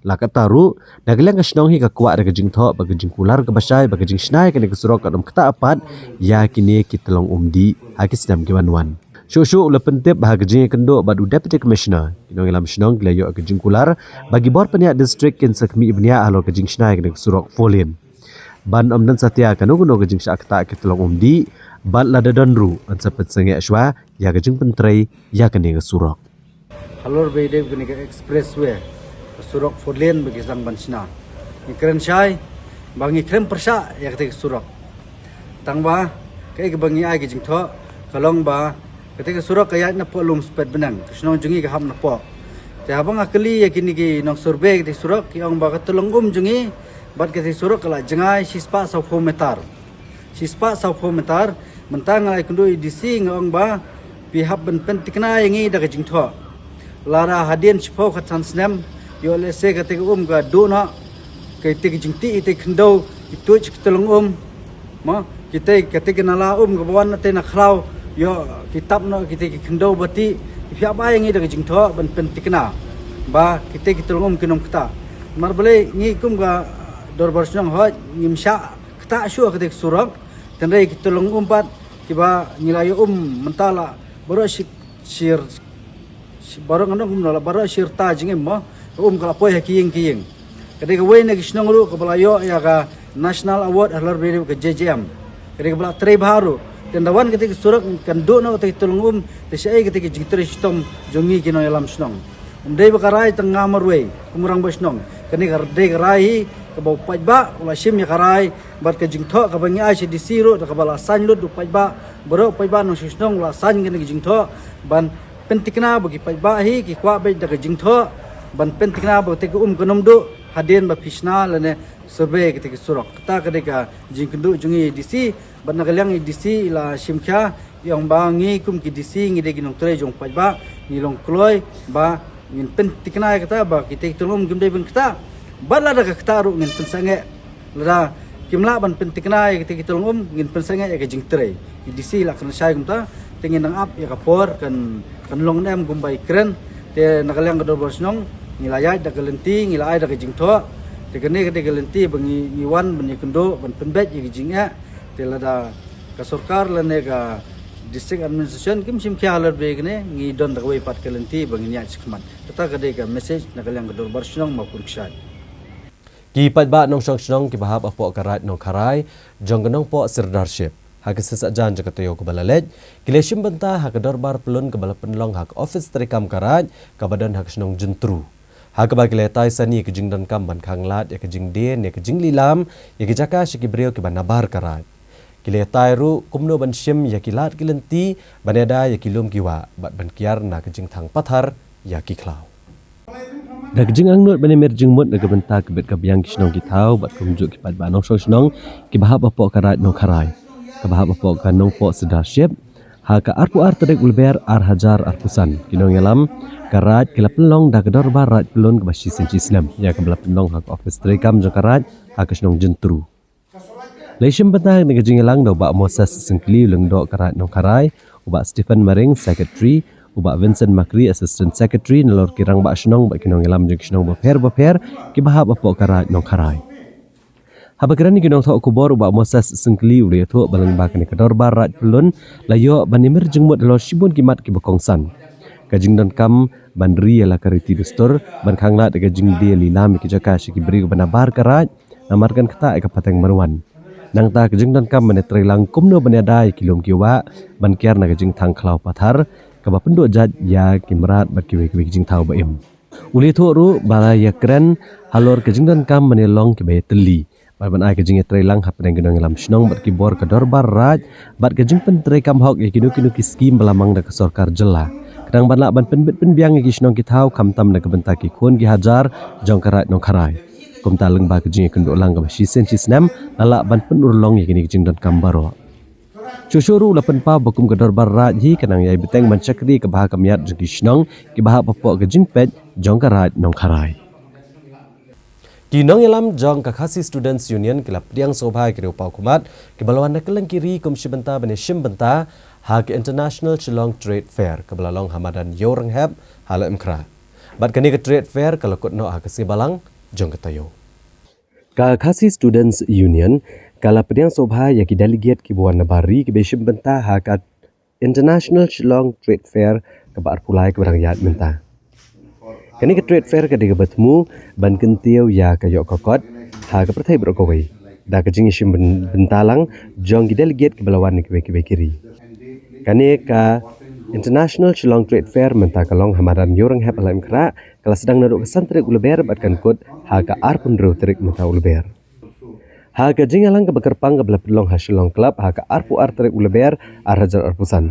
La katta ruh, na ka liang ka shnong hi ka kwah da ka jingthoh ba ka jingkular kaba shai ba ka jingshna ïa kane ka surok kan ym ktah pat ïa kine ki tyllong um dih ha ki snem ki ban wan. Shuh shuh u la pyntip ba ha ka jingïakynduh bad u Deputy Commissioner, ki nongïalam shnong ki la ïoh ka jingkular ba ki bor pynïaid district kin sa khmih bniah halor ka jingshna ïa kane ka surok four lane ban ym don satia kano kano ka jingshah ktah ki tyllong um dih bad lada don ruh yn sa pynsangeh shuwa ïa ka jingpyntrei ïa kane ka surok. Halor ba ïadei bad kane ka expressway, ka surok four lane ba ki sdang ban shna, ngi kren shai ba ngi khlem pyrshah ïa kata ka surok. Tang ba kaei kaba ngi ai ka jingthoh ka long ba kata ka surok ka ïaid napoh Lumspet Bneng, ka shnong jong ngi ka hap napoh. Te haba nga kylli ïa kine ki nongsurvey kata ka surok, ki ong ba ka tyllong um jong ngi bad kata ka surok ka la jngai shispah sawphew meter. Shispah sawphew meter. Mynta nga la ïakynduh ïa i D C, nga ong ba phi hap ban pynthikna ïa ngi da ka jingthoh. Lada hadien shiphew khatsan snem, ïoh lehse kata ka um ka duh noh, kata ka jingtih ïa kata ka khyndew, ki tuid ki tyllong um, mo, kita, kata ka nala um kaba wan na te na khlaw, ïoh ki tap noh kita ki khyndew ba tih. Phi hap ai ïa ngi da ka jingthoh ban pynthikna ba kita ki tyllong um kin ym ktah. Namar balei ngi kum ka dorbar shnong hooid ngim shah ktah shuh kata ka surok, hynrei ki tyllong um pat kiba ngi la ïoh um mynta la baroh shi, shir, shi, baroh ngan ong kumno, la baroh shirta jingim, mo, ka um ka la poi ha ki ïing ki ïing. Ka dei kawei na ki shnong ruh kaba la ïoh ïa ka National Award halor ba ïadei bad ka J J M. Ka dei kaba la trei bha ruh. Te ynda wan kata ka surok kan duh noh kata ka tyllong um, te shaei kata ka jingtrei shitom jong ngi ki nongïalam shnong. Ym dei ba ka rai tang nga marwei kum u rangbah shnong. Kane ka dei ka rai hi kaba u paidbah u la shim ïa ka rai bad ka jingthoh kaba ngi ai sha D C ruh da kaba la sign lut da u paidbah. Baroh u paidbah nongshong shnong u la sign kane ka jingthoh ban pynthikna ba ki paidbah hi ki kwah beit da ka jingthoh ban pynthikna ba kata ka um kan ym duh hadien ba phi shna lane survey kata ka surok. Kata ka dei ka jingkynduh jong ngi ïa i D C. Bad na ka liang i D C i la shim khia, i ong ba ngi kum ki D C ngi dei ki nongtrei jong u paidbah, ngi long kloi ba ngin pynthikna ïa kata ba kita ki tyllong um kim dei ban ktah. Bad lada ka ktah ruh ngin pynsangeh. Lada kim lah ban pynthikna ïa kita ki tyllong um ngin pynsangeh ïa ka jingtrei. I D C i la kren shai kumta, te ngin nang ap ïa ka por kan, kan long ne em kumba i kren. Te na ka liang ka dorbar shnong ngi la ïaid da ka lynti, ngi la ai da ka jingthoh. Te kane ka dei ka lynti ba ngi, ngi wan ban ïakynduh ban pynbeit ïa ka jingeh. Te lada ka sorkar lane ka district administration kim shim khia halor ba kane, ngi don da kawei pat ka lynti ba ngin ïaid shakhmat. Kata ka dei ka message na ka liang ka dorbar shnong Mawkun Kshaid. Ki paidbah nongshong shnong kiba hap hapoh ka Raid Nongkharai jong ka Nongpoh Sirdarship ha ka sisien jan jong ka taïew kaba la leit, ki la shim bynta ha ka dorbar pyllun kaba la pynlong ha ka ophis treikam ka Raid kaba don ha ka shnong Jyntru. Ha kaba ki la ïatai sani ïa ka jingdonkam ban khanglad ïa ka jingdie ne ka jinglilam ïa ka jaka sha ki briew kiba nabar ka Raid. Ki la ïatai ruh kumno ban shim ïa ki lad ki lynti ban ïada ïa ki lum ki wah bad ban kiar na ka jingthang pathar ïa ki khlaw. Da ka jingangnud ban ïamir jingmut na ka bynta ka bit ka biang ki shnong ki thaw bad kumjuh ki paidbah nongshong shnong kiba hap hapoh ka Raid Nongkharai kaba hap hapoh ka Nongpoh Sirdarship, ha ka arphew ar tarik u Lber ar hajar arphew san, ki nongïalam ka Raid ki la pynlong da ka dorbar Raid pyllun kaba shisien shisnem ïa kaba la pynlong ha ka ophis treikam jong ka Raid ha ka shnong Jyntru. La ïashim bynta ha kane ka jingïalang da u Bah Moses Syngkli, u Lyngdoh ka Raid Nongkharai, u Bah Stephen Maring, Secretary, u Bah Vincent Makri, Assistant Secretary, nalor ki rangbah shnong bad ki nongïalam jong ki shnong bapher bapher kiba hap hapoh ka Raid Nongkharai. Haba kren ïa ki nongthoh khubor, u Bah Moses Syngkli u la ïathuh ba lyngba kane ka dorbar Raid pyllun la ïoh ban ïamir jingmut halor shibun ki mat kiba kongsan. Ka jingdonkam ban ri ïa la ka riti dustur, ban khanglad ïa ka jingdie lilam ïa ki jaka sha ki briew kiba nabar ka Raid, namar kan ktah ïa ka pateng ban wan. Nangta ka jingdonkam ban ïatreilang kumno ban ïada ïa ki lum ki wah, ban kiar na ka jingthang khlaw pathar kaba pynduh jait ïa ki mrad bad kiwei kiwei ki jingthaw ba im. U la ïathuh ruh ba la ïakren halor ka jingdonkam ban ïalong kiba ïatylli bad ban ai ka jingïatreilang hapdeng ki nongïalam shnong bad ki bor ka dorbar Raid bad ka jingpyntreikam hok ïa kino kino ki skim ba la mang da ka sorkar jylla. Khnang ban lah ban pynbit pynbiang ïa ki shnong ki thaw, khamtam na ka bynta ki khun ki hajar jong ka Raid Nongkharai. Kumta lyngba ka jingïakynduh lang kaba shisien shisnem, la lah ban pynurlong ïa kine ki jingdonkam baroh. Shuh shuh ruh la pynpaw ba kum ka dorbar Raid hi ka nang ïai bteng ban shakri ïa ka bha ka miat jong ki shnong kiba hap hapoh ka jingpeit jong ka Raid Nongkharai. Ki nongïalam jong ka Khasi Students Union ki la pdiang sngewbha ïa ki riewpaw khmat kiba la wan na kylleng ki ri kum shi bynta ban ïashim bynta ha ka International Shillong Trade Fair kaba la long ha madan Ïewrynghep ha Laitumkhrah. Bad kane ka Trade Fair ka la kut noh ha ka sngi Balang jong ka taïew. Ka Khasi Students Union ka la pdiang sngewbha ïa ki delegate kiba wan na bar ri kiba ïashim bynta ha ka International Shillong Trade Fair kaba arphew lai kaba dang ïaid mynta. Kane ka Trade Fair ka dei kaba thmu ban kyntiew ïa ka ïoh ka kot ha ka pyrthei baroh kawei da ka jingïashim byn-, bynta lang jong ki delegate kiba la wan na kiwei kiwei ki ri. Kane ka International Shillong Trade Fair mynta ka long ha madan Ïewrynghep ha Laitumkhrah, ka la sdang naduh ka san tarik u Lber bad kan kut ha ka arphew hynriew tarik mynta u Lber. Ha ka jingïalang kaba kyrpang kaba la pynlong ha Shillong Club ha ka arphew ar tarik u Lber ar hajar arphew san,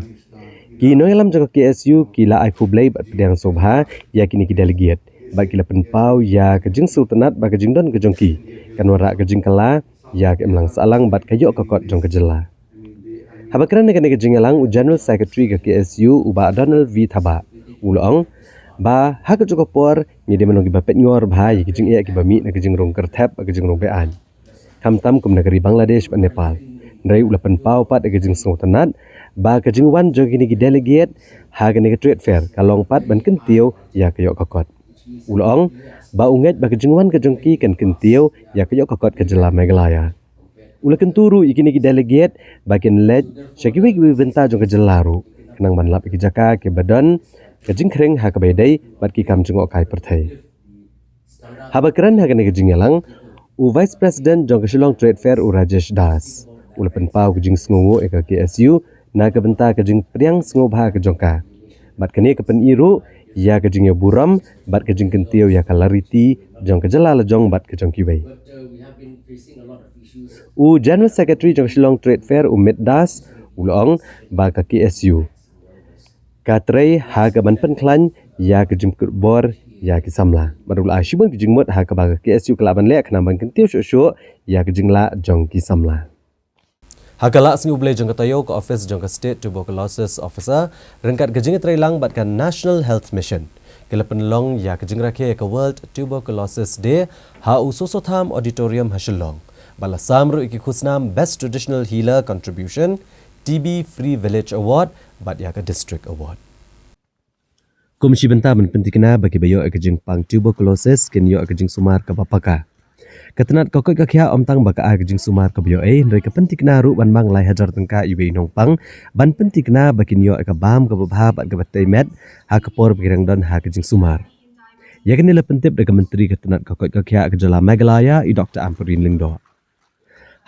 ki nongïalam jong ka K S U ki la ai khublei bad pdiang sngewbha ïa kine ki delegate bad ki la pynpaw ïa ka jingsngewtynnat ba ka jingdon ka jong ki kan wanrah ka jingkylla ïa ka imlang sahlang bad ka ïoh ka kot jong ka jylla. Haba kren ha kane ka jingïalang, u General Secretary ka K S U, u Bah Donald V Thabah, u la ong ba ha kajuh ka por ngi dei ban long kiba peit ngor bha ïa ki jingeh kiba mih na ka jingrung kyrthep bad ka jingrung be-aiñ, khamtam kum na ka ri Bangladesh bad Nepal. Hynrei u la pynpaw pat ïa ka jingsngewtynnat ba ka jingwan jong kine ki delegate ha kane ka trade fair ka long pat ban kyntiew ïa ka ïoh ka kot. U la ong ba u ngeit ba ka jingwan ka jong ki kan kyntiew ïa ka ïoh ka kot ka jylla Meghalaya. U la kyntu ruh ïa kine ki delegate ba kin leit sha kiwei kiwei bynta jong ka jylla ruh, khnang ban lap ïa ki jaka kiba don ka jingkhring ha kaba ïadei bad ki kam jngohkai pyrthei. Haba kren ha kane ka jingïalang, u Vice President jong ka Shillong Trade Fair, u Rajesh Das, u la pynpaw ka jingsngewnguh ïa ka K S U na ka bynta ka jingpdiang sngewbha ka jong ka. Bad kane ka pyni ruh ïa ka jingïaburom bad ka jingkyntiew ïa ka lariti jong ka jylla la jong bad ka jong kiwei. U General Secretary jong Shillong Trade Fair, u Mit Das, u la ong ba ka K S U ka trei ha ka ban pynkhlaiñ ïa ka jingkyrkhu bor ïa ki samla. Bad u la ai shibun ki jingmut ha kaba ka K S U ka lah ban leh khnang ban kyntiew shuh shuh ïa ka jinglah jong ki samla. Ha ka lad sngi U Blei jong ka taïew, ka office jong ka State Tuberculosis Officer ryngkat ka jingïatreilang bad ka National Health Mission ki la pynlong ïa ka jingrakhe ïa ka World Tuberculosis Day ha u Soso Tham Auditorium ha Shillong, bad la sam ruh ïa ki khusnam Best Traditional Healer Contribution, T B Free Village Award bad ïa ka District Award. Kum shi bynta ban pynthikna ba kiba ïoh ïa ka jingpang tuberculosis kin ïoh ïa ka jingsumar kaba paka, ka tnat ka koit ka khiah ym tang ba ka ai ka jingsumar kaba ïoh ei, hynrei ka pynthikna ruh ban mang lai hajar tyngka ïa iwei i nongpang ban pynthikna ba kin ïoh ïa ka bam kaba bha bad kaba tei met ha ka por ba ki dang don ha ka jingsumar. Ïa kane la pyntip da ka Myntri ka tnat ka koit ka khiah ka jylla Meghalaya, i Doctor Ampareen Lyngdoh.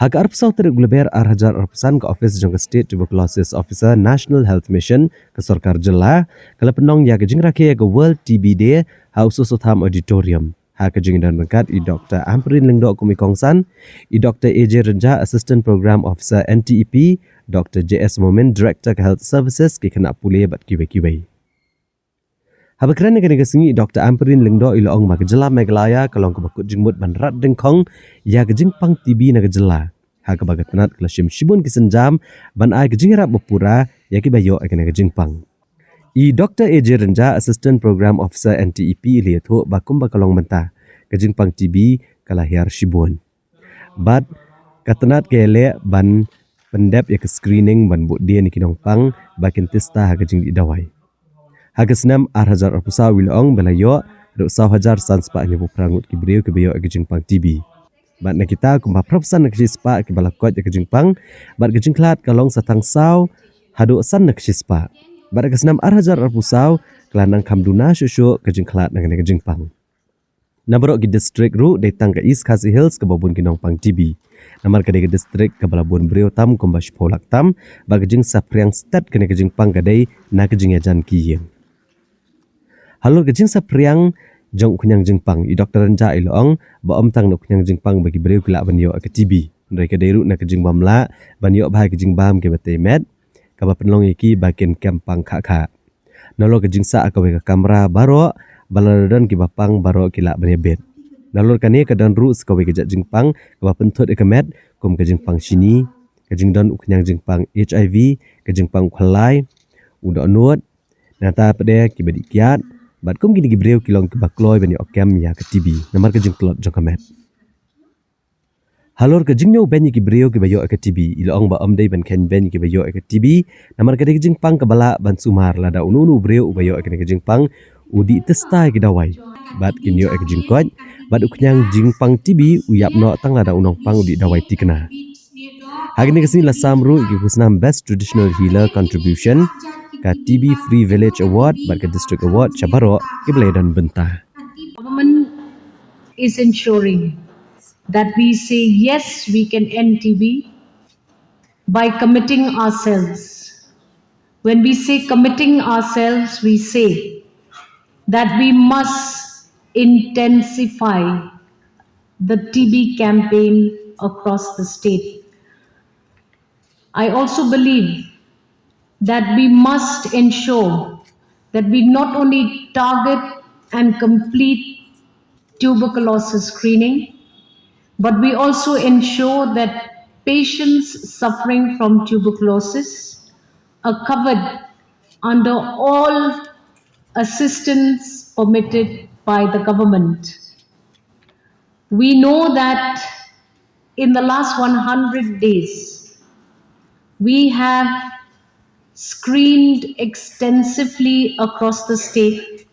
Ha ka arphew saw tarik u Lber ar hajar arphew san, ka office jong ka State Tuberculosis Officer, National Health Mission ka sorkar jylla, ka la pynlong ïa ka jingrakhe ïa ka World T B Day ha u Soso Tham Auditorium, ha ka jingdon ryngkat i Doctor Ampareen Lyngdoh kum i kongsan, i Doctor A J Rynjah, Assistant Program Officer, N T E P, Doctor J S Momin, Director ka Health Services, ki khynnah pule bad kiwei kiwei. Haba kren ha kane ka sngi, i Doctor Ampareen Lyngdoh i la ong ba ka jylla Meghalaya ka long kaba kut jingmut ban rat dyngkhong ïa ka jingpang T B na ka jylla, ha kaba ka tnat ka la shim shibun ki sienjam ban ai ka jingïarap ba pura ïa kiba ïoh ïa kane ka jingpang. I Doctor A J Rynjah, Assistant Program Officer, N T E P, i la ïathuh ba kumba ka long mynta, ka jingpang T B ka la hiar shibun. Bad ka tnat ka ïaleh ban pyndep ïa ka screening ban buh dien ïa ki nongpang ba kin tista ha ka jingdih dawai. Ha ka snem ar hajar arphew saw, i la ong ba la ïoh haduh saw hajar san spah hynñiewphew phra ngut ki briew kiba ïoh ïa ka jingpang T B. Bad na kita, kumba phra phew san na ka shispah kiba la koit ïa ka jingpang, bad ka jingkhlad ka long sa tang saw haduh san na ka shispah. Bad ha ka snem ar hajar arphew saw, ka la nang kham duna shuh shuh ka jingkhlad na kane ka jingpang. Na baroh ki district ruh, dei tang ka East Khasi Hills kaba bun ki nongpang T B. Namar ka dei ka district kaba la bun briew tam kumba shiphew lak tam, bad ka jingsaphriang stet kane ka jingpang ka dei na ka jingïajan ki ïing. Halor ka jingsaphriang jong u khñiang jingpang, i Doctor Rynjah i la ong ba ym tang na u khñiang jingpang ba ki briew ki lah ban ïoh ïa ka T B, hynrei ka dei ruh na ka jingbym lah ban ïoh bha ïa ka jingbam kiba tei met, kaba pynlong ïa ki ba kin kem pang khah khah. Nalor ka jingsah ha kawei ka kamra baroh, ba lada don kiba pang baroh ki lah ban ïabit. Nalor kane ka don ruh sa kawei ka jait jingpang kaba pynthut ïa ka met, kum ka jingpang shini, ka jingdon u khñiang jingpang H I V, ka jingpang u khlai, u dohnud, nangta pat de kiba dih kiad, bad kum kine ki briew ki long kiba kloi ban ïoh kem ïa ka T B namar ka jingtlot jong ka met. Halor ka jingñiew beiñ ïa ki briew kiba ïoh ïa ka T B, i la ong ba ym dei ban kheiñ beiñ ïa kiba ïoh ïa ka T B, namar ka dei ka jingpang kaba lah ban sumar lada uno uno u briew uba ïoh ïa kane ka jingpang u dih tista ïa ki dawai, bad kin ïoh ïa ka jingkoit, bad u khñiang jingpang T B u ïap noh tang lada u nongpang u dih dawai thikna. Ha kane ka sngi la sam ruh ïa ki khusnam Best Traditional Healer Contribution, ka T B Free Village Award bad ka District Award sha baroh kiba la ïadon bynta. Government is ensuring that we say yes, we can end T B by committing ourselves. When we say committing ourselves, we say that we must intensify the T B campaign across the state. I also believe that we must ensure that we not only target and complete tuberculosis screening, but we also ensure that patients suffering from tuberculosis are covered under all assistance permitted by the government. We know that in the last one hundred days, we have screened extensively across the state.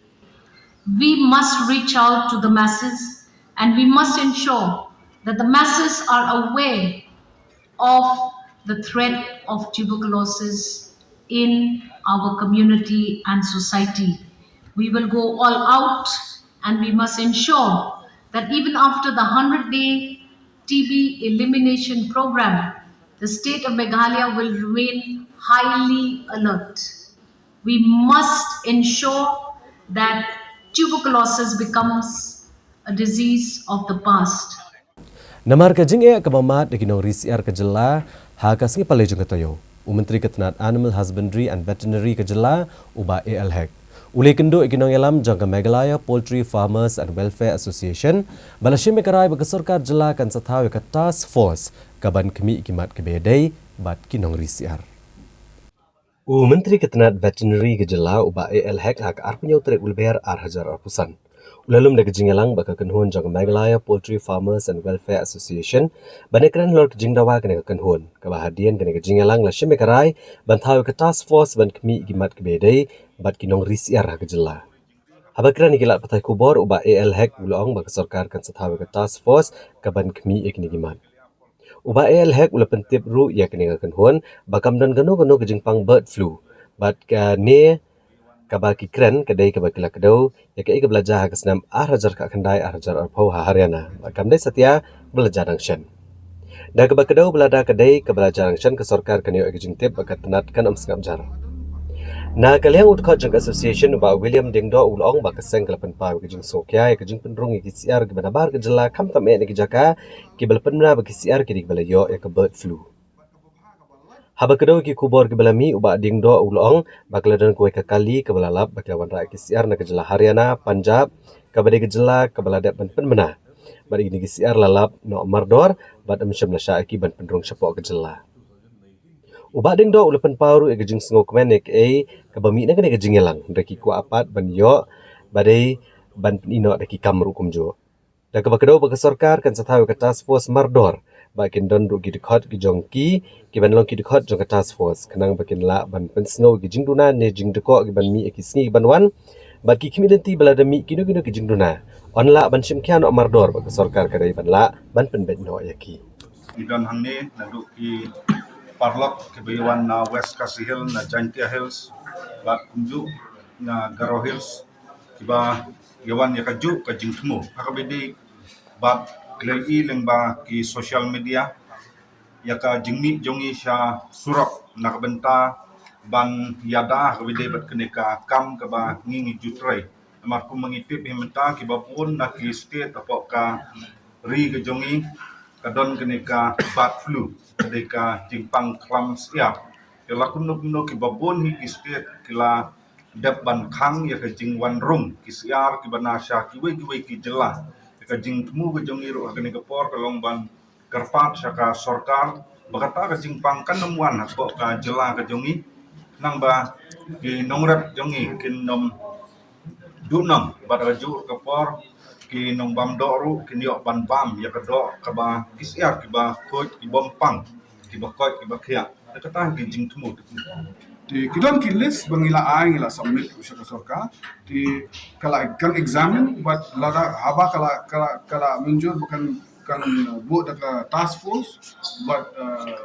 We must reach out to the masses and we must ensure that the masses are aware of the threat of tuberculosis in our community and society. We will go all out and we must ensure that even after the hundred day T B elimination program, the state of Meghalaya will remain highly alert. We must ensure that tuberculosis becomes a disease of the past. Namar ka jingeh kaba mad da ki nongri syiar ka jylla ha ka sngi Palei jong ka taïew, u Myntri ka tnad Animal Husbandry and Veterinary ka jylla, u Bah A L Hek, u la ïakynduh ïa ki nongïalam jong ka Meghalaya Poultry Farmers and Welfare Association ba la shim ïa ka rai ba ka sorkar jylla kan sa thaw ïa ka task force kaban khmih ïa ki mat kiba ïadei bad ki nongri syiar. U Myntri ka tnad Veterinary ka jylla, u Bah A L Hek, ha ka arphew hynñiew tarik u Lber ar hajar arphew san, u la lum da ka jingïalang bad ka kynhun jong ka Meghalaya Poultry Farmers and Welfare Association ban ïakren halor ka jingdawa kane ka kynhun, kaba hadien kane ka jingïalang la shim ïa ka rai ban thaw ïa ka task force ban khmih ïa ki mat kiba ïadei bad ki nongri syiar ha ka jylla. Haba kren ïa ki lad pathai khubor, u Bah A L Hek u la ong ba ka sorkar kan sa thaw ïa ka task force kaban khmih ïa kine ki mat. U Bah A L Hek u la pyntip ruh ïa kane ka kynhun ba kam don kano kano ka jingpang bird flu, bad kane kaba ki kren ka dei kaba ki la kdew ïa kaei kaba la jia ha ka snem ar hajar khatkhyndai ar hajar arphew ha Haryana, bad kam dei satia kaba la jia dang shen. Da kaba kdew ba lada ka dei kaba la jia dang shen, ka sorkar kan ïoh ïa ka jingtip bad ka tnad kan ym sngap jar. Na ka liang u dkhot jong ka association, u Bah William Diengdoh, u la ong ba ka seng ka la pynpaw ïa ka jingsngewkhia ïa ka jingpynrung ïa ki syiar kiba nabar ka jylla, khamtam eh na ki jaka kiba la pynbna ba ki syiar ki dei kiba la ïoh ïa ka bird flu. Haba kdew ïa ki khubor kiba la mih, u Bah Diengdoh u la ong ba ka la don kawei ka kali kaba la lap ba ka la wanrah ïa ki syiar na ka jylla Haryana, Punjab, kaba dei ka jylla kaba la dep ban pynbna. Bad ïa kine ki syiar la lap noh mardor bad ym shym la shah ïa ki ban pynrung shapoh ka jylla. U Bah Diengdoh u la pynpaw ruh ïa ka jingsngew kmen ïa kaei kaba mih na kane ka jingïalang, hynrei ki kwah pat ban ïoh ba dei ban pyni noh da ki kam ruh kumjuh. Da kaba kdew ba ka sorkar kan sa thaw ïa ka task force mardor, ba kin don ruh ki dkhot ki jong ki kiban long ki dkhot jong ka task force, khnang ba kin lah ban pynsngew ïa ki jingduna ne jingdkoh kiban mih ïa ki sngi kiban wan, bad ki khmih lynti ba lada mih kino kino ki jingduna, yn lah ban shim khia noh mardor bad ka sorkar ka dei ban lah ban pynbeit noh ïa ki. Ngi don hangne naduh ki paralok kiba ïawan na West Khasi Hills, na Jaintia Hills, bad kumjuh na Garo Hills, kiba ïawan ïa kajuh ka jingthmu ha kaba ïadei bad ki la ïohi lyngba ki social media ïa ka jingmih jong ngi sha surok na ka bynta ban ïada ha kaba ïadei bad kane ka kam kaba ngi ngi ju trei. Namar kumba ngi tip hi mynta, kiba bun na ki state hapoh ka ri ka jong ngi ka don kane ka bird flu, ka dei ka jingpang khlam syiar. Te la kumno kumno kiba bun hi ki state ki la dep ban khang ïa ka jingwan rung ki syiar kiba na sha kiwei kiwei ki jylla. Ïa ka jingthmu ka jong ngi ruh ha kane ka por ka long ban kyrpad sha ka sorkar ba kata ka jingpang kan ym wan hapoh ka jylla ka jong ngi, khnang ba ki nongrep jong ngi kin ym duhnong, bad ha kajuh ka por ki nongbam doh ruh kin ïoh ban bam ïa ka doh kaba ki syiar kiba khuid, ki bym pang, kiba koit kiba khiah. Te kata ki jingthmu. Te ki don ki list ba ngi la ai, ngi la submit sha ka sorkar. Te ka la kan examine, bad lada haba ka la, ka la, ka la mynjur ba kan, kan buh da ka task force, bad, eh,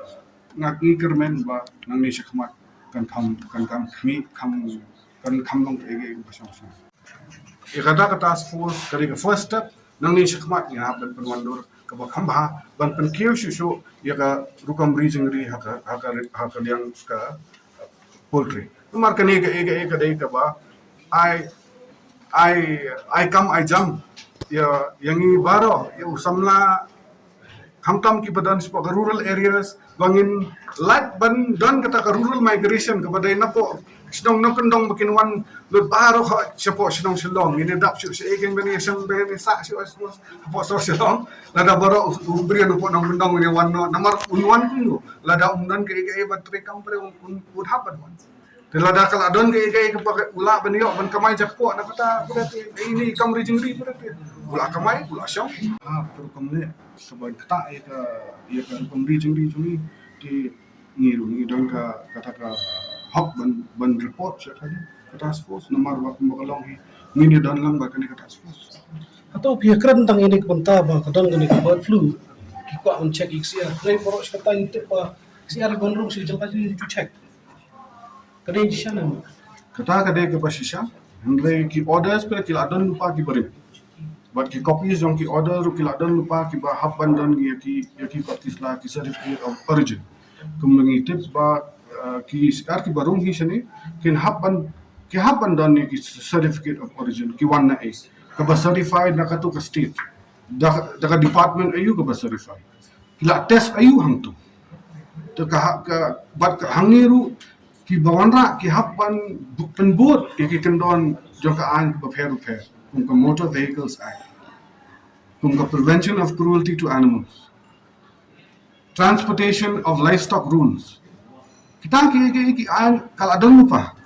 nga ngi kyrmen ba nangne shakhmat kan kham, kan kham khmih, kham, kan kham long kaei kaei ba shong shong. Ïa kata ka task force ka dei ka first step, nangne shakhmat ngi hap ban pynwandur kaba kham bha ban pynkiew shuh shuh ïa ka rukom ri jingri ha ka, ha ka, ha ka liang ka poultry. Namar kane kaei kaei ka dei kaba ai, ai, ai kam ai jam ïa, ïa ngi baroh, ïa u samla Khamtam kiba don shapoh ka rural areas, ba ngin lait ban don kata ka rural migration kaba dei napoh shnong nongkyndong ba kin wan lut baroh shapoh shnong Shillong. Ngin ïa dap shuh shaei kin ban ïa shong ban ïa sah shuh hapoh sor Shillong. Lada baroh u briew napoh nongkyndong ngin ïa wan noh namar un wan kumno. Lada um don kaei kaei ba trei kam pre un, un, un hap ban wan. Te lada ka la don kaei kaei kaba u lah ban ïoh ban kamai jakpoh na kata, kata te, eh, ine i kam ri jingri kata te. U lah kamai, u lah shong. Ha, ka rukom ne, kaba kata ïa ka, ïa ka rukom ri jingri jong ngi, te ngi ruh ngi don ka, kata ka hok ban, ban report sha ka, ka task force, namar ba kumba ka long hi, ngin ïa don lang bad kane ka task force. Hato phi ïa kren tang ine ka bynta ba ka don kane ka bird flu, ki kwah ban check ïa ka C R, hynrei baroh shi katta ngi tip ba C R ban rung shi jong ka ju check. Ka dei shisha ne? Kata ka dei kaba shisha. Hynrei ki orders phi ki la don lypa kiba rim. Bad ki copies jong ki order ruh ki la don lypa kiba hap ban don ïa ki, ïa ki kot ki sla, ki certificate of origin. Kumba ngi tip ba, eh, ki C R kiba rung hi shane kin hap ban, ki hap ban don ïa ki certificate of origin, ki wan na ei, kaba certified na kato ka state. Da, da ka department aïu kaba certified. Ki la test aïu hangto. Te ka, ka, bad ka hangne ruh kiba wanrah ki hap ban bu-, pynbud ïa ki kyndon jong ka aiñ bapher bapher, kum ka Motor Vehicles Act, kum ka Prevention of Cruelty to Animals, Transportation of Livestock Rules. Kita ki, ki, ki aiñ ka la don lypa,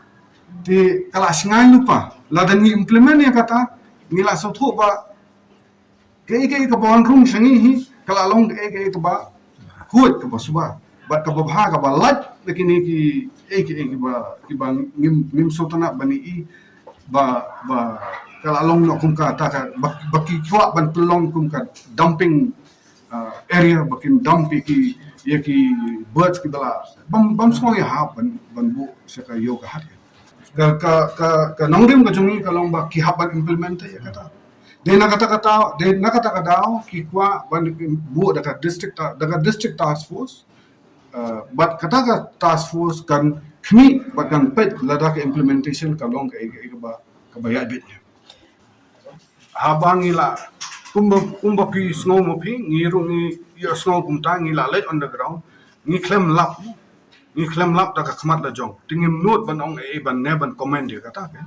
te ka la shngaiñ lypa. Lada ngi implement ïa kata, ngi la sngewthuh ba kaei kaei kaba wan rung sha ngi hi ka la long kaei kaei kaba khuid, kaba suba bad kaba bha, kaba lait na kine kiei kiei kiba, kiba ngim, ngim sngewtynnat ban ïohi ba, ba ka la long noh kum kata ka, ba, ba ki kwah ban pynlong kum ka dumping, ah, area ba kin dump ïa ki, ïa ki birds kiba la bym, bym sngew ïahap ban, ban buh sha ka ïew ka hat. Ka, ka, ka, ka nongrim ka jong ngi ka long ba ki hap ban implement ïa kata. Dei na kata ka daw, dei na kata ka daw ki kwah ban buh da ka district ta-, da ka district task force. Uh, bad kata ka task force kan khmih bad kan peit lada ka implementation ka long kaei kaei kaba, kaba ïaid beit. Haba ngi la, kumba, kumba phi sngew ma phi, ngi ruh ngi ïohsngew kumta, ngi la leit on the ground, ngi khlem lap, ngi khlem lap da ka khmat la jong. Te ngim nud ban ong ei ban ne ban comment ïa kata, ke.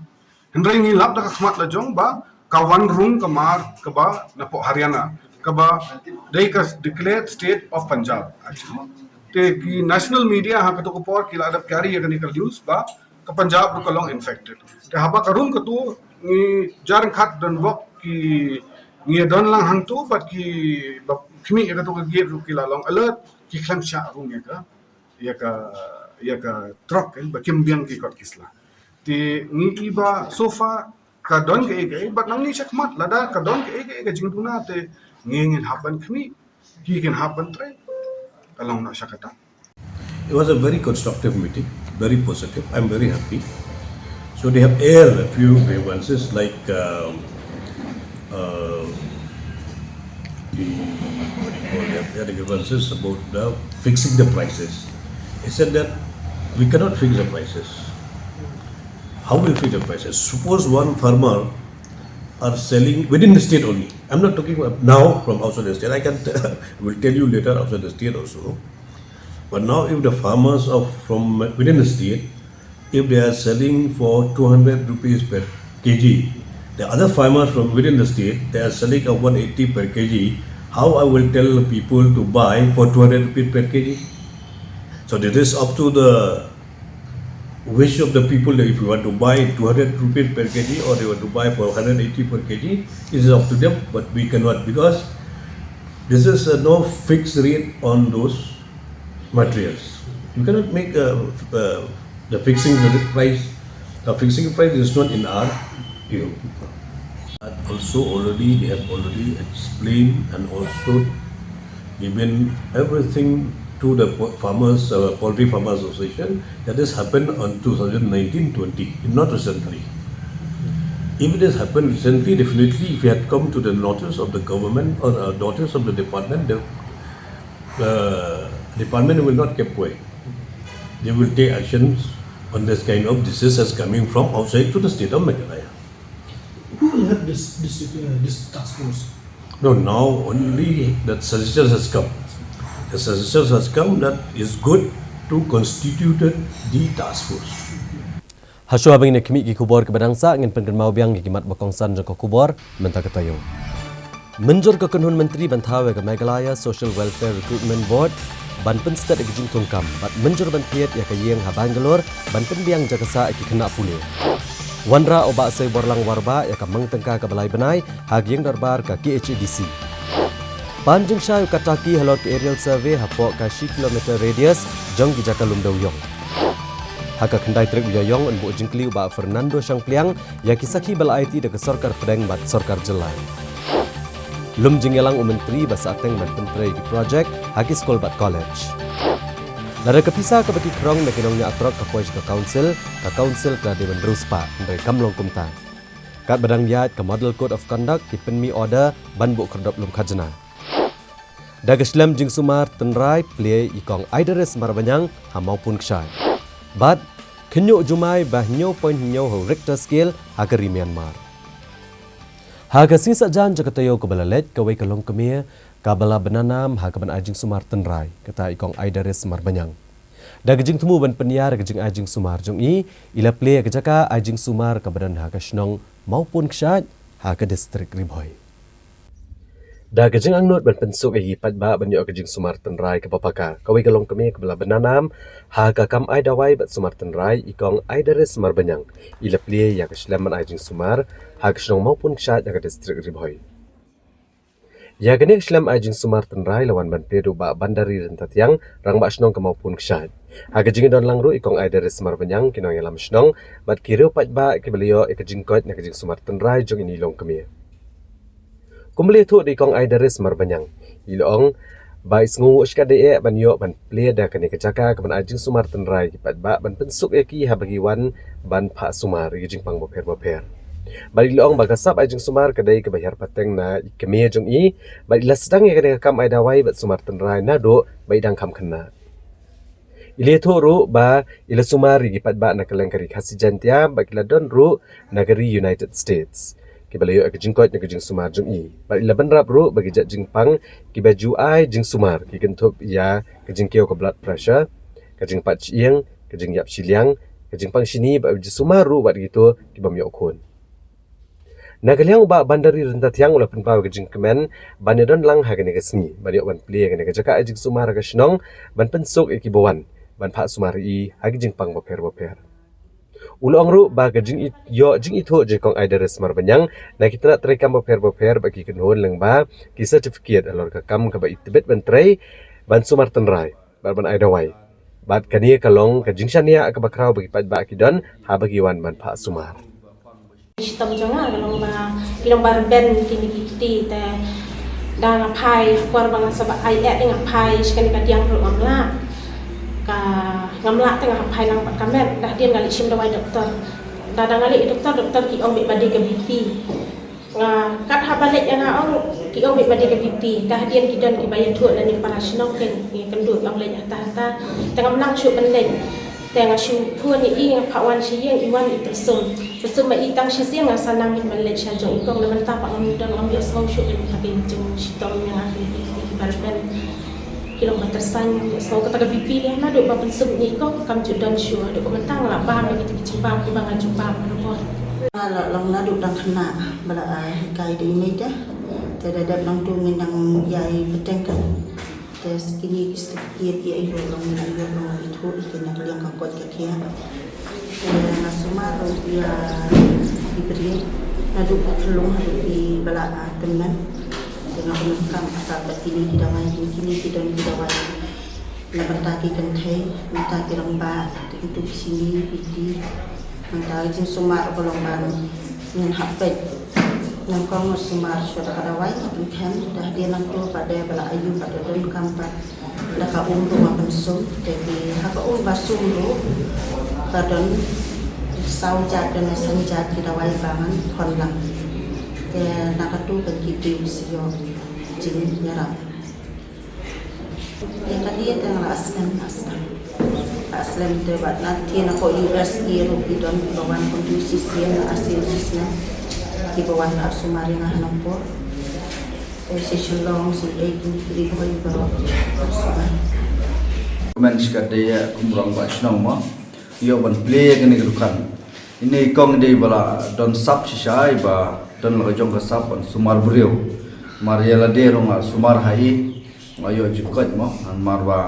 Hynrei ngi lap da ka khmat la jong ba ka wan rung ka mar kaba napoh Haryana, kaba dei ka declared state of Punjab. Te ki national media ha kato ka por ki la dep carry ïa kane ka news ba ka Punjab ruh ka long infected. Te haba ka rung kato ngi jar ryngkat don bok ki, ngi don lang hangto bad ki, ba khmih ïa kato ka gate ruh ki la long alert, ki khlem shah rung ïa ka, ïa ka, ïa ka truck, eh, ba kim biang ki kot ki sla. Te ngi i ba so far ka don kaei kaei, bad nangne shakhmat lada ka don kaei kaei ka jingduna te ngi ngin hap ban khmih, ki kin hap ban trei. Ka long noh sha kata. It was a very constructive meeting, very positive. I'm very happy. So they have aired a few grievances like, um, uh, the, what do you call it? They have the grievances about the fixing the prices. He said that we cannot fix the prices. How will fix the prices? Suppose one farmer are selling within the state only. I'm not talking about now from outside the state. I can t-, will tell you later outside the state also. But now, if the farmers of from within the state, if they are selling for two hundred rupees per K G, the other farmers from within the state, they are selling at one eighty per K G. How I will tell the people to buy for two hundred rupees per K G? So this is up to the wish of the people that if you want to buy two hundred rupees per K G or they want to buy for hundred eighty per K G, it is up to them. But we cannot, because this is a no fixed rate on those materials. You cannot make a, uh, the fixing the price. The fixing price is not in our view. And also already, they have already explained and also given everything to the po-, farmers, uh, Poultry Farmers Association. That has happened on two thousand nineteen twenty, not recently. If it has happened recently, definitely if it had come to the notice of the government or, uh, notice of the department, the, uh, department will not keep quiet. They will take actions on this kind of diseases coming from outside to the state of Meghalaya. Who will head this, this, uh, this task force? No, now only that suggestion has come. The suggestion has come that is good to constitute the task force. Hashuwa ban ïa khmih ki khubor kiba dang sah, ngin pynkynmaw biang ïa ki mat ba kongsan jong ka khubor mynta ka taïew. Mynjur ka kynhun myntri ban thaw ïa ka Meghalaya Social Welfare Recruitment Board ban pynsted ïa ka jingthungkam bad mynjur ban thied ïa ka ïing ha Bangalore ban pynbiang jaka sah ïa ki khynnah pule. Wanrah u Bah Seiborlang Warbah ïa ka mang tyngka kaba lai bnai ha ka ïing dorbar ka K H A D C. Pan jingshai u Kataki halor ka aerial survey hapoh ka shi kilometer radius jong ki jaka lum dewïong. Ha ka khyndai tarik u Ïaïong yn buh jingkylli u Bah Fernando Shangpliang ïa ki sakhi ba la aiti da ka sorkar pdeng bad sorkar jylla. Lum jingïalang u myntri ba sahteng ban pyntrei ki projek ha ki skul bad college. Lada ka pisa kaba ki khrong na ki nongñiah trok ka poi sha ka council, ka council ka la dei ban riewspah, hynrei kam long kumta. Katba dang ïaid ka Model Code of Conduct, ki pynmih order ban buh khyrdop lum khajna. Da ka shlem jingsumar tynrai plie i kong Aidaris Marbaniang ha Mawpun Kshaid. Bad khynñiuh jumai ba hynñiew point hynñiew ha u Richter scale ha ka ri Myanmar. Ha ka sngi saitjaiñ jong ka taïew kaba la leit, kawei ka longkmie kaba la bna nam ha ka ban ai jingsumar tynrai, kata i kong Aidaris Marbaniang. Da ka jingthmu ban pynïar ka jingai jingsumar jong i, i la plie ka jaka ai jingsumar kaba don ha ka shnong Mawpun Kshaid ha ka distrik Ri Bhoi. Da ka jingangnud ban pynsuk ïa ki paidbah ban ïoh ka jingsumar tynrai kaba paka, kawei ka longkmie kaba la bna nam ha ka kam ai dawai bad sumar tynrai, i kong Aidaris Marbaniang, i la plie ïa ka shlem ban ai jingsumar ha ka shnong Mawpun Kshaid ha ka distrik Ri Bhoi. Ïa kane ka shlem ai jingsumar tynrai la wan ban plie da u Bah Bandari Ryntathiang, rangbah shnong ka Mawpun Kshaid. Ha ka jingdon lang ruh i kong Aidaris Marbaniang, ki nongïalam shnong bad ki riew paidbah kiba la ïoh ïa ka jingkoit na ka jingsumar tynrai jong ine i longkmie. Kumba la ïathuh da i kong Aidaris Marbaniang, i la ong ba i sngewnguh shikatdei eh ban ïoh ban plie da kane ka jaka ka ban ai jingsumar tynrai ki paidbah ban pynsuk ïa ki haba ki wan ban phah sumar ïa ki jingpang bapher bapher. Bad i la ong ba ka sap ai jingsumar ka dei kaba hiar pateng na i kmie jong i, bad i la sdang ïa kane ka kam ai dawai bad sumar tynrai naduh ba i dang kham khynnah. I la ïathuh ruh ba i la sumar ïa ki paidbah na kylleng ka ri Khasi Jaiñtia, bad ki la don ruh na ka ri United States, kiba la ïoh ïa ka jingkoit na ka jingsumar jong i. Bad i la bynrap ruh ba ki jait jingpang kiba ju ai jingsumar ki kynthup ïa ka jingkiew ka blood pressure, ka jingpat shyieng, ka jingïap shiliang, ka jingpang shini, bad ka jingsumar ruh wat kito ki bym ïoh khun. Na ka liang u Bah Bandari Ryntathiang u la pynpaw ïa ka jingkmen ban ïadon lang ha kane ka sngi ban ïoh ban plie ïa kane ka jaka ai jingsumar ha ka shnong ban pynsuk ïa kiba wan ban phah sumar ïa i ha ki jingpang bapher bapher. U la ong ruh ba ka jingïoh jingithuh jong i kong Aidaris Marbaniang na ki tnat treikam bapher bapher bad ki kynhun lyngba ki certificate halor ka kam kaba i tbit ban trei ban sumar tynrai bad ban ai dawai. Bad kane ka long ka jingshaniah kaba khraw ba ki paidbah ki don haba ki wan ban phah sumar. Shitom jong nga ka long ba ki long ba rben kine ki kti te da nga phai por ba nga sa ba ai eh nga phai sha kane ka diang ruh ngam lah. Ka ngam lah te nga phai lang pat ka met, da hadien nga leit shim dawai doktor. Da da nga leit doktor, doktor ki ong beit ba dei ka B P. Nga kat haba leit ïa nga ong ki ong beit ba dei ka B P. Da hadien ki don kiba ïathuh lane para shnong ki ïakynduh ong leit hata hata. Te ngam nang shuh ban leit. Te nga shu phone ïa i, nga phah wan sha ïing, i wan i pynsum. Pynsum ma i tang shisien nga sa nang ban leit sha jong i kong, na mynta pat ngam don, ngam ïohsngew shuh ïa kata ka jingshitom ïa nga, ki, ki, ki, kiba rben. Ki long ba tyrsan, ïohsngew kata ka B P leh naduh ba pynsum ïa i kong, kam ju don shuh, haduh ka mynta nga la bam ïa kita ki jingbam kiba nga ju bam hynrei. Nga la long naduh dang khynnah ba la, ah, hikai da i mei te. Te da dep nangtu ngin nang ïai bteng ka. Te sa kine ki certificate ïa i ruh long, ïa i ruh long ithuh ïa kine na ka liang ka koit ka khiah. Te nga sumar ruh ïa ki briew naduh ki khyllung haduh kiba la, ah, tymmen. Te nga pyndonkam ïa ka ba kine ki dawai, kine ki don ki dawai na bynta ki kynthei, bynta ki rangbah, te kito ki shini, piti. Nangta ka jingsumar ka long ba ngin hap peit. Nyngkong nga sumar shuwa da ka dawai nga pynkheiñ, da hadien nangto pat da ba la ayu pat da donkam pat da ka um ruh nga pynsum, te ki ha ka um ba sum ruh ka don saw jait, don san jait ki dawai ba ngan khon lang. Te na katu ka ki briew sa ïoh jingïarap. Ïa kane te nga la slem, la slem, la slem te bad na te na ko U S A ruh ki don kiba wan kumtu shisien, la slem shisien kiba wan phah sumar ïa nga ha Nongpoh. Session long si eighteen three boy ba. Kumne shi katdei ïa kumrong ba shnong mo. Ïoh ban plie kane ka dukan. Ine i kong i dei ba la don sap shisha i ba don la ka jong ka sap ban sumar briew. Mar ïa lade ruh nga sumar ha i. Nga ïoh jingkoit mo, namar ba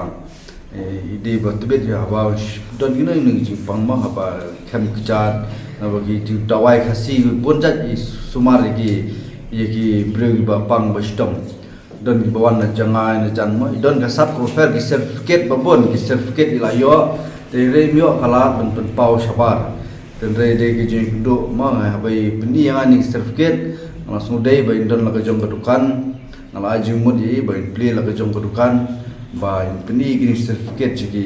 i dei ba tbit ïa haba don kino kino ki jingpang mo, haba khem kjat, naba ki jingdawai Khasi bun jait i sumar ïa ki, ïa ki briew kiba pang ba shitom. Don kiba wan na jngai na jan mo, i don ka sap ka pher ki certificate ba bun, ki certificate i la ïoh. Te i rei im ïoh ka lad ban pynpaw shabar. Te hynrei dei ka jingduh mo, nga haba i pyni ïa nga ine i certificate, nga la sngewdei ba in don la ka jong ka dukan. Nga la ai jingmut ïa i ba in plie la ka jong ka dukan, ba in pyni kine ki certificate sha ki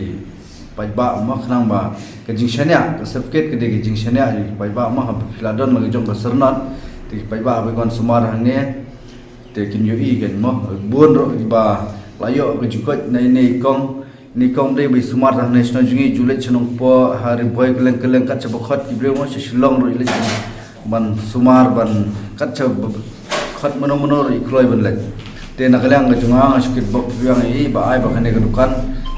paidbah mo, khnang ba ka jingshaniah, ka certificate ka dei ka jingshaniah ïa ki paidbah mo, haba phi la don la ka jong ka syrnod, te ki paidbah haba ki wan sumar hangne, te kin ïohi kein mo. Bun ruh kiba la ïoh ka jingkoit na ine i kong, ine i kong dei ba i sumar hangne shnong jong ngi, ju leit sha Nongpoh, ha Ri Bhoi, kylleng kylleng kat shaba khot ki briew mo, sha Shillong ruh i leit ban sumar, ban kat shaba khot mano mano ruh i kloi ban leit. Te na ka liang ka jong nga nga shu kitbok biang ïa i ba ai ba kane ka dukan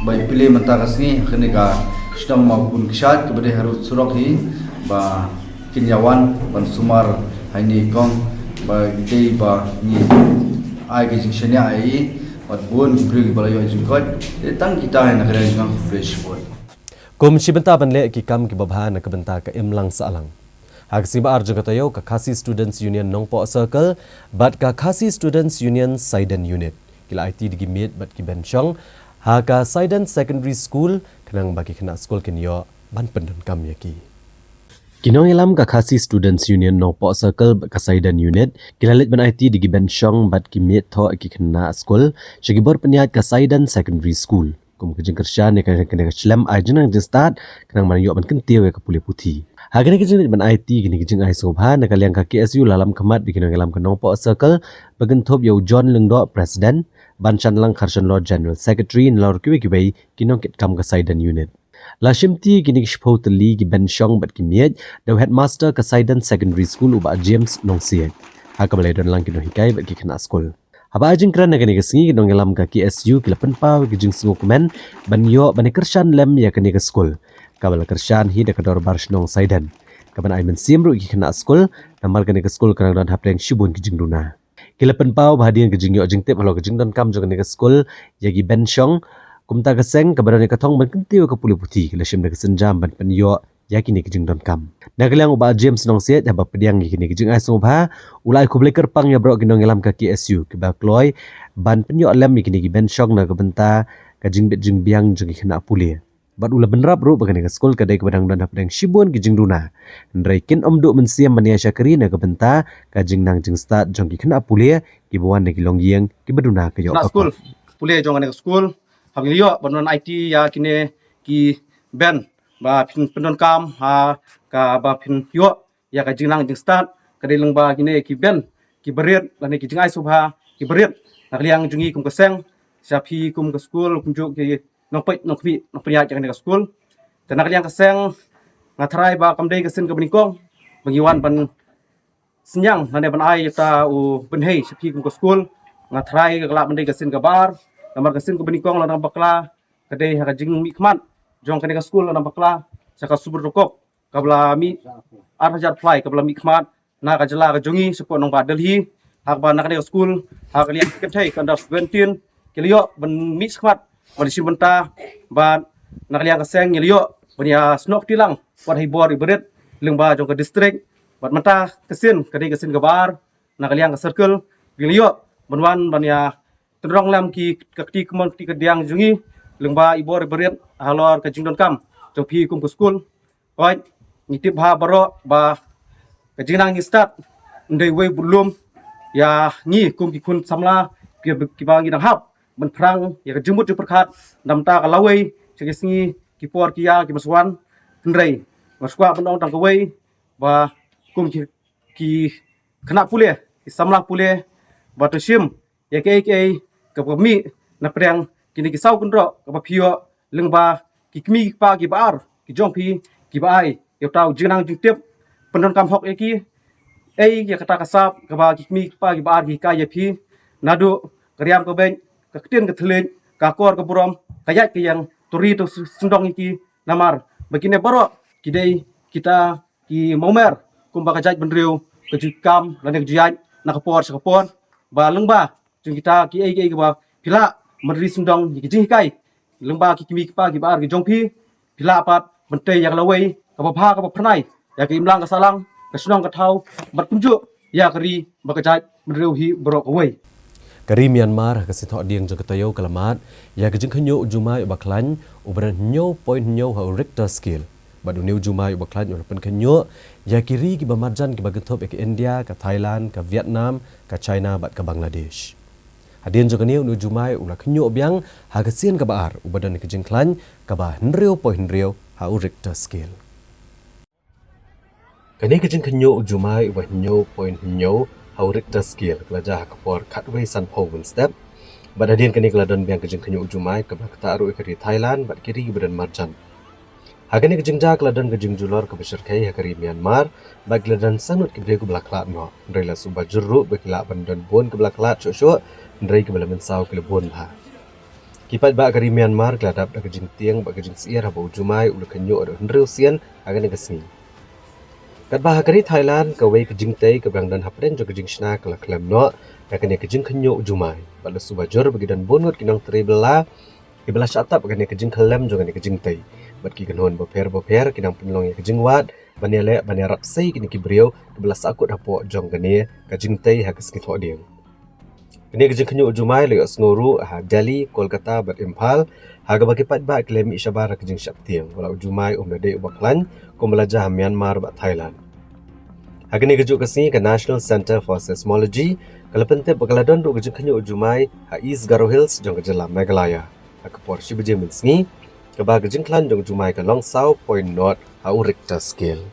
ba i plie mynta ka sngi ha kane ka shnong Mawpun Kshaid kaba dei harud surok hi, ba kin ïa wan ban sumar ha ine i kong, ba i dei ba ngi ai ka jingshaniah ïa i. Bad bun ki briew kiba la ïoh jingkoit, te tang kita hi na ka liang jong nga, khublei shibun. Kum shi bynta ban leh ki kam kiba bha na ka bynta ka imlang sahlang, ha ka sngi ba ar jong ka taïew ka Khasi Students Union Nongpoh Circle bad ka Khasi Students Union Saiden Unit ki la aiti da ki miej bad ki benshong ha ka Saiden Secondary School, khnang ba ki khynnah skul kin ïoh ban pyndonkam ïa ki. Ki nongïalam ka Khasi Students Union Nongpoh Circle bad ka Saiden Unit ki la leit ban aiti da ki benshong bad ki miej thoh ïa ki khynnah skul sha ki bor pynïaid ka Saiden Secondary School. Kum ka jingkyrshan ïa kane ka shlem ai jingnang jingstad, khnang ban ïoh ban kyntiew ïa ka pule puthi. Ha kane ka jingleit ban aiti, kane ka jingai sngewbha na ka liang ka K S U la lam khmat da ki nongïalam ka Nongpoh Circle, ba kynthup ïa u John Lyngdoh, President, Banshanlang Kharshonlor, General Secretary, nalor kiwei kiwei ki nongkitkam ka Saiden Unit. La shimti ïa kine ki shiphew tylli ki benshong bad ki miej da u Headmaster ka Saiden Secondary School u Bah James Nongsiej, ha kaba la ïadon lang ki nonghikai bad ki khynnah skul. Haba ai jingkren ha kane ka sngi, ki nongïalam ka K S U ki la pynpaw ïa ka jingsngewkmen ban ïoh ban ïa kyrshan lem ïa kane ka skul, kaba la kyrshan hi da ka Dorbar Shnong Saiden, kaban ai mynsiem ruh ïa ki khynnah skul, namar kane ka skul ka dang don hapdeng shibun ki jingduna. Ki la pynpaw ba hadien ka jingïoh jingtip halor ka jingdonkam jong kane ka skul ïa ki benshong, kumta ka seng kaba don ïa ka thong ban kyntiew ïa ka pule puthi, ki la shim da ka sienjam ban pynïoh ïa kine ki jingdonkam. Na ka liang u Bah James Nongsiej, haba pdiang ïa kine ki jingai sngewbha, u la ai khublei kyrpang ïa baroh ki nongïalam ka K S U kiba kloi ban pynïoh lem ïa kine ki benshong na ka bynta ka jingbit jingbiang jong ki khynnah pule. Bad u la bynrap ruh ba kane ka skul ka dei kaba dang don hapdeng shibun ki jingduna, hynrei kin ym duh mynsiem ban ïa shakri na ka bynta ka jingnang jingstad jong ki khynnah pule kiba wan na ki longïing kiba duna ka ïoh. Khynnah skul pule jong kane ka skul, haba ngi la ïoh ban wan aiti ïa kine ki ben ba phin pyndonkam ha kaba phin ïoh ïa ka jingnang jingstad, ka dei lyngba kine ki ben kiba rit lane ki jingai sngewbha kiba rit na ka liang jong ngi kum ka seng, sha phi kum ka skul, kumjuh ki nongpeit nongkhmih nongpynïaid ïa kane ka skul. Te na ka liang ka seng, nga tharai ba kam dei ka sien kaba nyngkong ba ngi wan ban synñiang lane ban ai ïa uta u bynhei sha phi kum ka skul. Nga tharai ka lah ban dei ka sien kaba ar, namar ka sien kaba nyngkong lada nang bakla ka dei ha ka jingmihkhmat jong kane ka skul, lada nang bakla sha ka Subroto Cup kaba la mih, ar hajar phla kaba la mihkhmat na ka jylla ka jong ngi shapoh nongbah Delhi, ha kaba na kane ka skul ha ka liang ki kynthei ka under seventeen ki la ïoh ban mihkhmat ban ïashim bynta, bad na ka liang ka seng ngi la ïoh ban ïasnoh kti lang wat ha i bor iba rit lyngba jong ka district. Bad mynta ka sien ka dei ka sien kaba ar, na ka liang ka circle ngi la ïoh ban wan ban ïa tynrong lem ki, ka kti kamon kti kadiang jong ngi lyngba i bor iba rit halor ka jingdonkam jong phi kum ka skul. Hooid, ngi tip bha baroh ba ka jingnang jingstad ym dei wei bad lum ïa ngi kum ki khun samla kiba, kiba ngi dang hap ban pyrshang ïa ka jingmut jingpyrkhat na ka bynta ka lawei sha ki sngi ki por ki ïar kiba sa wan. Hynrei nga sngewkwah ban ong tang kawei ba kum ki, ki khynnah pule, ki samla pule, ba to shim ïa kaei kaei kaba mih na pdeng kine ki saw kynroh kaba phi ïoh lyngba ki kmie ki kpa kiba ar ki jong phi, kiba ai ïa uta u jingnang jingtip pyndonkam hok ïa ki. Ei ïa kata ka sap kaba ki kmie ki kpa kiba ar ki hikai ïa phi, Naduh ka riam ka beit, ka ktien ka thylliej, ka akor ka burom, ka ïaid ka ïeng, to ri to syndong ïa ki, namar ba kine baroh ki dei kita ki mawmer kumba ka jaitbynriew ka ju kam lane ka ju ïaid na ka por sha ka por, ba lyngba jong kita kiei kiei kiba phi lah ban ri syndong ïa ki jinghikai lyngba ki kmie ki kpa kiba ar ki jong phi, phi lah pat ban tei ïa ka lawei kaba bha kaba phyrnai ïa ka imlang ka sahlang, ka shnong ka thaw, bad kumjuh ïa ka ri bad ka jaitbynriew hi baroh kawei. Ka ri Myanmar ha ka sngi Thohdieng jong ka taïew ka la mad ïa ka jingkhynñiuh u jumai uba khlaiñ uba don hynñiew point hynñiew ha u Richter scale. Bad une u jumai uba khlaiñ u la pynkhynñiuh ïa ki ri kiba marjan kiba kynthup ïa ka India, ka Thailand, ka Vietnam, ka China bad ka Bangladesh. Hadien jong kane, une u jumai u la khynñiuh biang ha ka sien kaba ar uba don ka jingkhlaiñ kaba hynriew point hynriew ha u Richter scale. Kane ka jingkhynñiuh u jumai uba hynñiew point hynñiew ha u Richter scale ka la jia ha ka por khatwei sanphew mynstep. Bad hadien kane ka la don biang ka jingkhynñiuh u jumai kaba la ktah ruh ïa ka ri Thailand bad ki ri kiba don marjan. Ha kane ka jingjia ka la don ka jingjulor kaba shyrkhei ha ka ri Myanmar, bad ki la don san ngut ki briew kiba la khlad noh. Hynrei la shu ba jur ruh ba ki lah ban don bun kiba la khlad shuh shuh, hynrei kiba la mynsaw ki la bun bha. Ki paidbah ka ri Myanmar ki la dap da ka jingtieng bad ka jingsyier haba u jumai u la khynñiuh haduh hynriew sien ha kane ka sngi. Katba ha ka ri Thailand, kawei ka jingtei kaba dang don hapdeng jong ka jingshna ka la khlem noh da kane ka jingkhynñiuh u jumai, bad la shu ba jur ba ki don bun ngut ki nongtrei bylla kiba la shah tap ha kane ka jingkhyllem jong kane ka jingtei. Bad ki kynhun bapher bapher ki dang pynlong ïa ka jingwad ban ïaleh ban ïarap sei kine ki briew kiba la sahkut hapoh jong kane ka jingtei ha ka sngi Thohdieng. Kane ka jingkhynñiuh u jumai la ïohsngew ruh ha Delhi, Kolkata bad Imphal, ha kaba ki paidbah ki la mih shabar ha ka jingsheptieng ba la u jumai um da dei uba khlaiñ kumba la jia ha Myanmar bad Thailand. Ha kane kajuh ka sngi, ka National Centre for Seismology ka la pyntip ba ka la don ruh ka jingkhynñiuh u jumai ha East Garo Hills jong ka jylla Meghalaya ha ka por shi baje mynsngi, kaba ka jingkhlaiñ jong u jumai ka long saw point nought ha u Richter scale.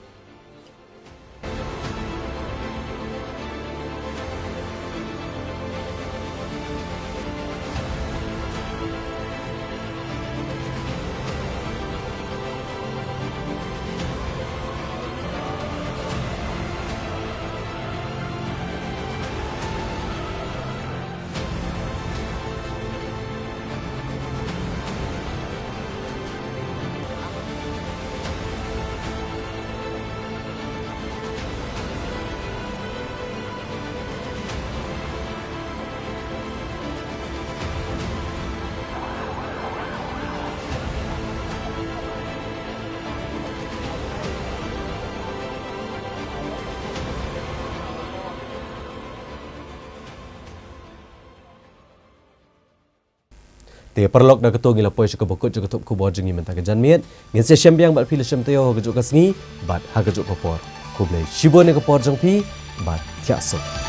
Te paralok, da kato ngi la poi sha kaba kut jong ka thup khubor jong ngi mynta ka janmiet. Ngin sa ïashem biang bad phi la shem taïew ha kajuh ka sngi bad ha kajuh ka por. Khublei shibun ïa ka por jong phi bad thiah suk.